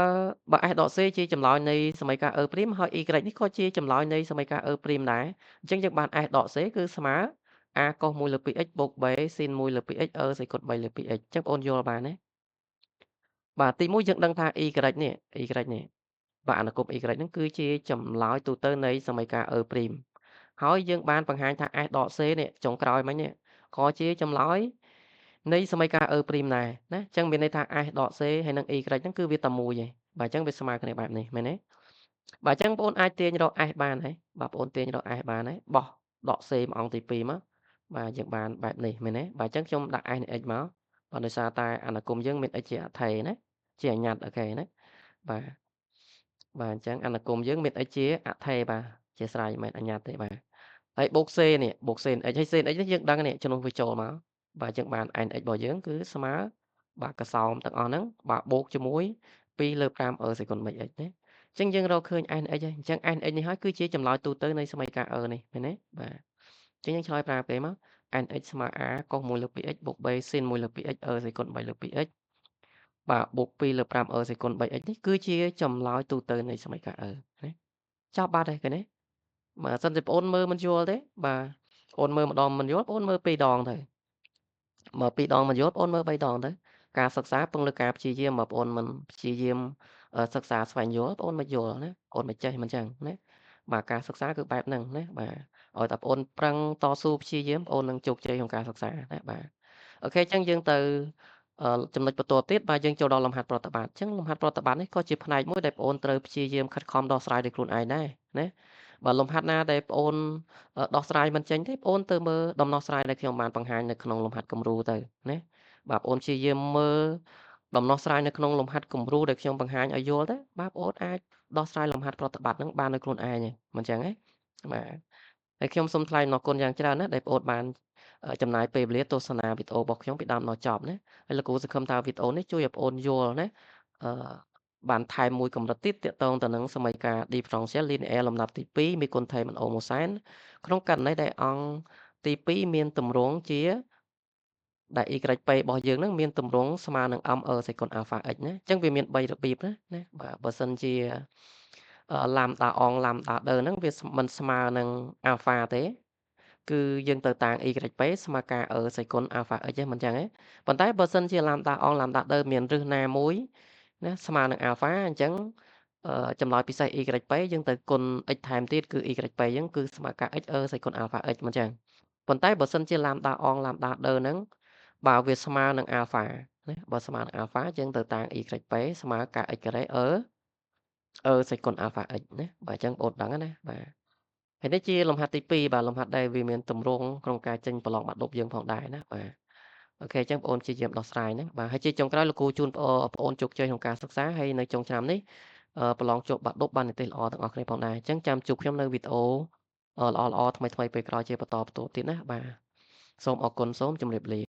s ដក c ជាចម្លើយនៃសមីការ E' ហើយ y នេះក៏ជាចម្លើយនៃសមីការ E' ដែរអញ្ចឹងយើងបាន s ដក c គឺស្មើ a កុស1លើ 2x បូក b sin 1លើ 2x e សេគុណ3លើ 2x អញ្ចឹងបងអូនយល់បានទេបាទទី1យើងដឹងថា y នេះ y នេះបាទអនុគម y ហ្នឹងគឺជាចម្លើយទូទៅនៃសមីការ E' ហើយយើងបានបង្ហាញថា s ដក c នេះចុងក្រោយមិញនេះក៏ជាចម្លើយនៃសមីការ E' ដែរណាអញ្ចឹងមានន័យថា s ដក c ហើយនិង y ហ្នឹងគឺវាតែមួយឯងបាទអញ្ចឹងវាស្មើគ្នាបែបនេះមែនទេបាទអញ្ចឹងបងអូនអាចទាញរក s បានហើយបាទបងអូនទាញរក s បានហើយបោះដក c មកអង្គទី2មកបាទយើងបានបែបនេះមែនទេបាទអញ្ចឹងខ្ញុំដាក់ s នៃ x មកបាទដោយសារតែអនុគមយើងមាន x ជាអថេណាជាអញ្ញត្តិអូខេណាបាទបាទអញ្ចឹងអនុគមយើងមាន x ជាអថេបាទជាស្រ័យមិនមែនអញ្ញត្តិទេបាទហើយបូក c នេះបូក c នៃ x ហើយ c នៃ x នេះយើងដឹងនេះជំនួសវាចូលមកបាទយើងបាន n x របស់យើងគឺស្មើបាទកសោមទាំងអស់ហ្នឹងបាទបូកជាមួយ2លើ5 e សេគុណ 3x ណាអញ្ចឹងយើងរកឃើញ n x ហើយអញ្ចឹង n x នេះហើយគឺជាចម្លើយទូទៅនៃសមីការ e នេះមែនទេបាទអញ្ចឹងយើងឆ្លើយប្រាប់គេមក n x ស្មើ a កុស1លើ 2x បូក b sin 1លើ 2x e សេគុណ3លើ 2x បាទបូក2លើ5 e សេគុណ 3x នេះគឺជាចម្លើយទូទៅនៃសមីការ e ណាចប់បាត់ហើយឃើញទេបាទសិនជាបងអូនមើលមិនយល់ទេបាទអូនមើលម្ដងមិនយល់បងអូនមើល2ដងទៅមក2ដងមិនយល់បងអូនមើល3ដងទៅការសិក្សាពឹងលើការព្យាយាមបើបងអូនមិនព្យាយាមសិក្សាស្វែងយល់បងអូនមិនយល់ណាបងអូនមិនចេះមិនចឹងណាបាទការសិក្សាគឺបែបហ្នឹងណាបាទឲ្យតែបងអូនប្រឹងតស៊ូព្យាយាមបងអូននឹងជោគជ័យក្នុងការសិក្សាណាបាទអូខេអញ្ចឹងយើងទៅចំណុចបន្ទាប់ទៀតបាទយើងចូលដល់លំហាត់ប្រតិបត្តិអញ្ចឹងលំហាត់ប្រតិបត្តិនេះក៏ជាផ្នែកមួយដែលបងអូនត្រូវព្យាយាមខិតខំដោះស្រាយដោយខ្លួនឯងដែរណាបើលំហាត់ណាដែលបងអូនដោះស្រាយមិនចេញទេបងអូនទៅមើលដំណោះស្រាយដែលខ្ញុំបានបង្ហាញនៅក្នុងលំហាត់គំរូទៅណាបាទបងអូនព្យាយាមមើលដំណោះស្រាយនៅក្នុងលំហាត់គំរូដែលខ្ញុំបង្ហាញឲ្យយល់ទៅបាទបងអូនអាចដោះស្រាយលំហាត់ប្រតិបត្តិហ្នឹងបានដោយខ្លួនឯងមិនចឹងទេបាទហើយខ្ញុំសូមថ្លែងអំណរគុណយ៉ាងច្រើនណាស់ដែលបងអូនបានចំណាយពេលវេលាទស្សនាវីដេអូរបស់ខ្ញុំពីដើមដល់ចប់ណាហើយលោកគ្រូសង្ឃឹមថាវីដេអូនេះជួយឲ្យបងអូនយល់ណាបានថែមមួយកម្រិតទៀតទាក់ទងទៅនឹងសមីការ differential linear លំដាប់ទី2មេគុណថេមិនអូម៉ូសែនក្នុងករណីដែលអង្គទី2មានទម្រង់ជាដែល y p របស់យើងនឹងមានទម្រង់ស្មើនឹង m e សេគុណ alpha x ណាអញ្ចឹងវាមាន3របៀបណាណាបាទបើសិនជា lambda អង lambda ដឺហ្នឹងវាមិនស្មើនឹង alpha ទេគឺយើងទៅតាំង y p ស្មើការ e សេគុណ alpha x ទេមិនអញ្ចឹងទេប៉ុន្តែបើសិនជា lambda អង lambda ដឺមានរឹសណាមួយណាស្មើនឹង alpha អញ្ចឹងចម្លើយពិសេស y p យើងទៅគុណ x ថែមទៀតគឺ y p យើងគឺស្មើការ x e សេគុណ alpha x មិនអញ្ចឹងប៉ុន្តែបើសិនជា lambda អង lambda ដឺហ្នឹង បាទវាស្មើនឹងអាល់ហ្វាណាបើស្មើនឹងអាល់ហ្វាយើងទៅតាំង YP ស្មើ kx ការ៉េ e e សេគុណអាល់ហ្វា x ណាបាទអញ្ចឹងបងប្អូនដឹងណាបាទហើយនេះជាលំហាត់ទី2បាទលំហាត់ដែលវាមានទម្រង់ក្នុងការចេញប្រឡងបាក់ឌុបយើងផងដែរណាបាទអូខេអញ្ចឹងបងប្អូនព្យាយាមដោះស្រាយណាបាទហើយជាចុងក្រោយលោកគ្រូជូនបងប្អូនជោគជ័យក្នុងការសិក្សាហើយនៅចុងឆ្នាំនេះប្រឡងជាប់បាក់ឌុបបាននិទ្ទេសល្អទាំងអស់គ្នាផងដែរអញ្ចឹងចាំជួបខ្ញុំនៅវីដេអូល្អៗថ្មីៗពេលក្រោយជាបន្តបន្ទាប់ទៀតណាបាទសូមអរគុណសូមជម្រាបលា។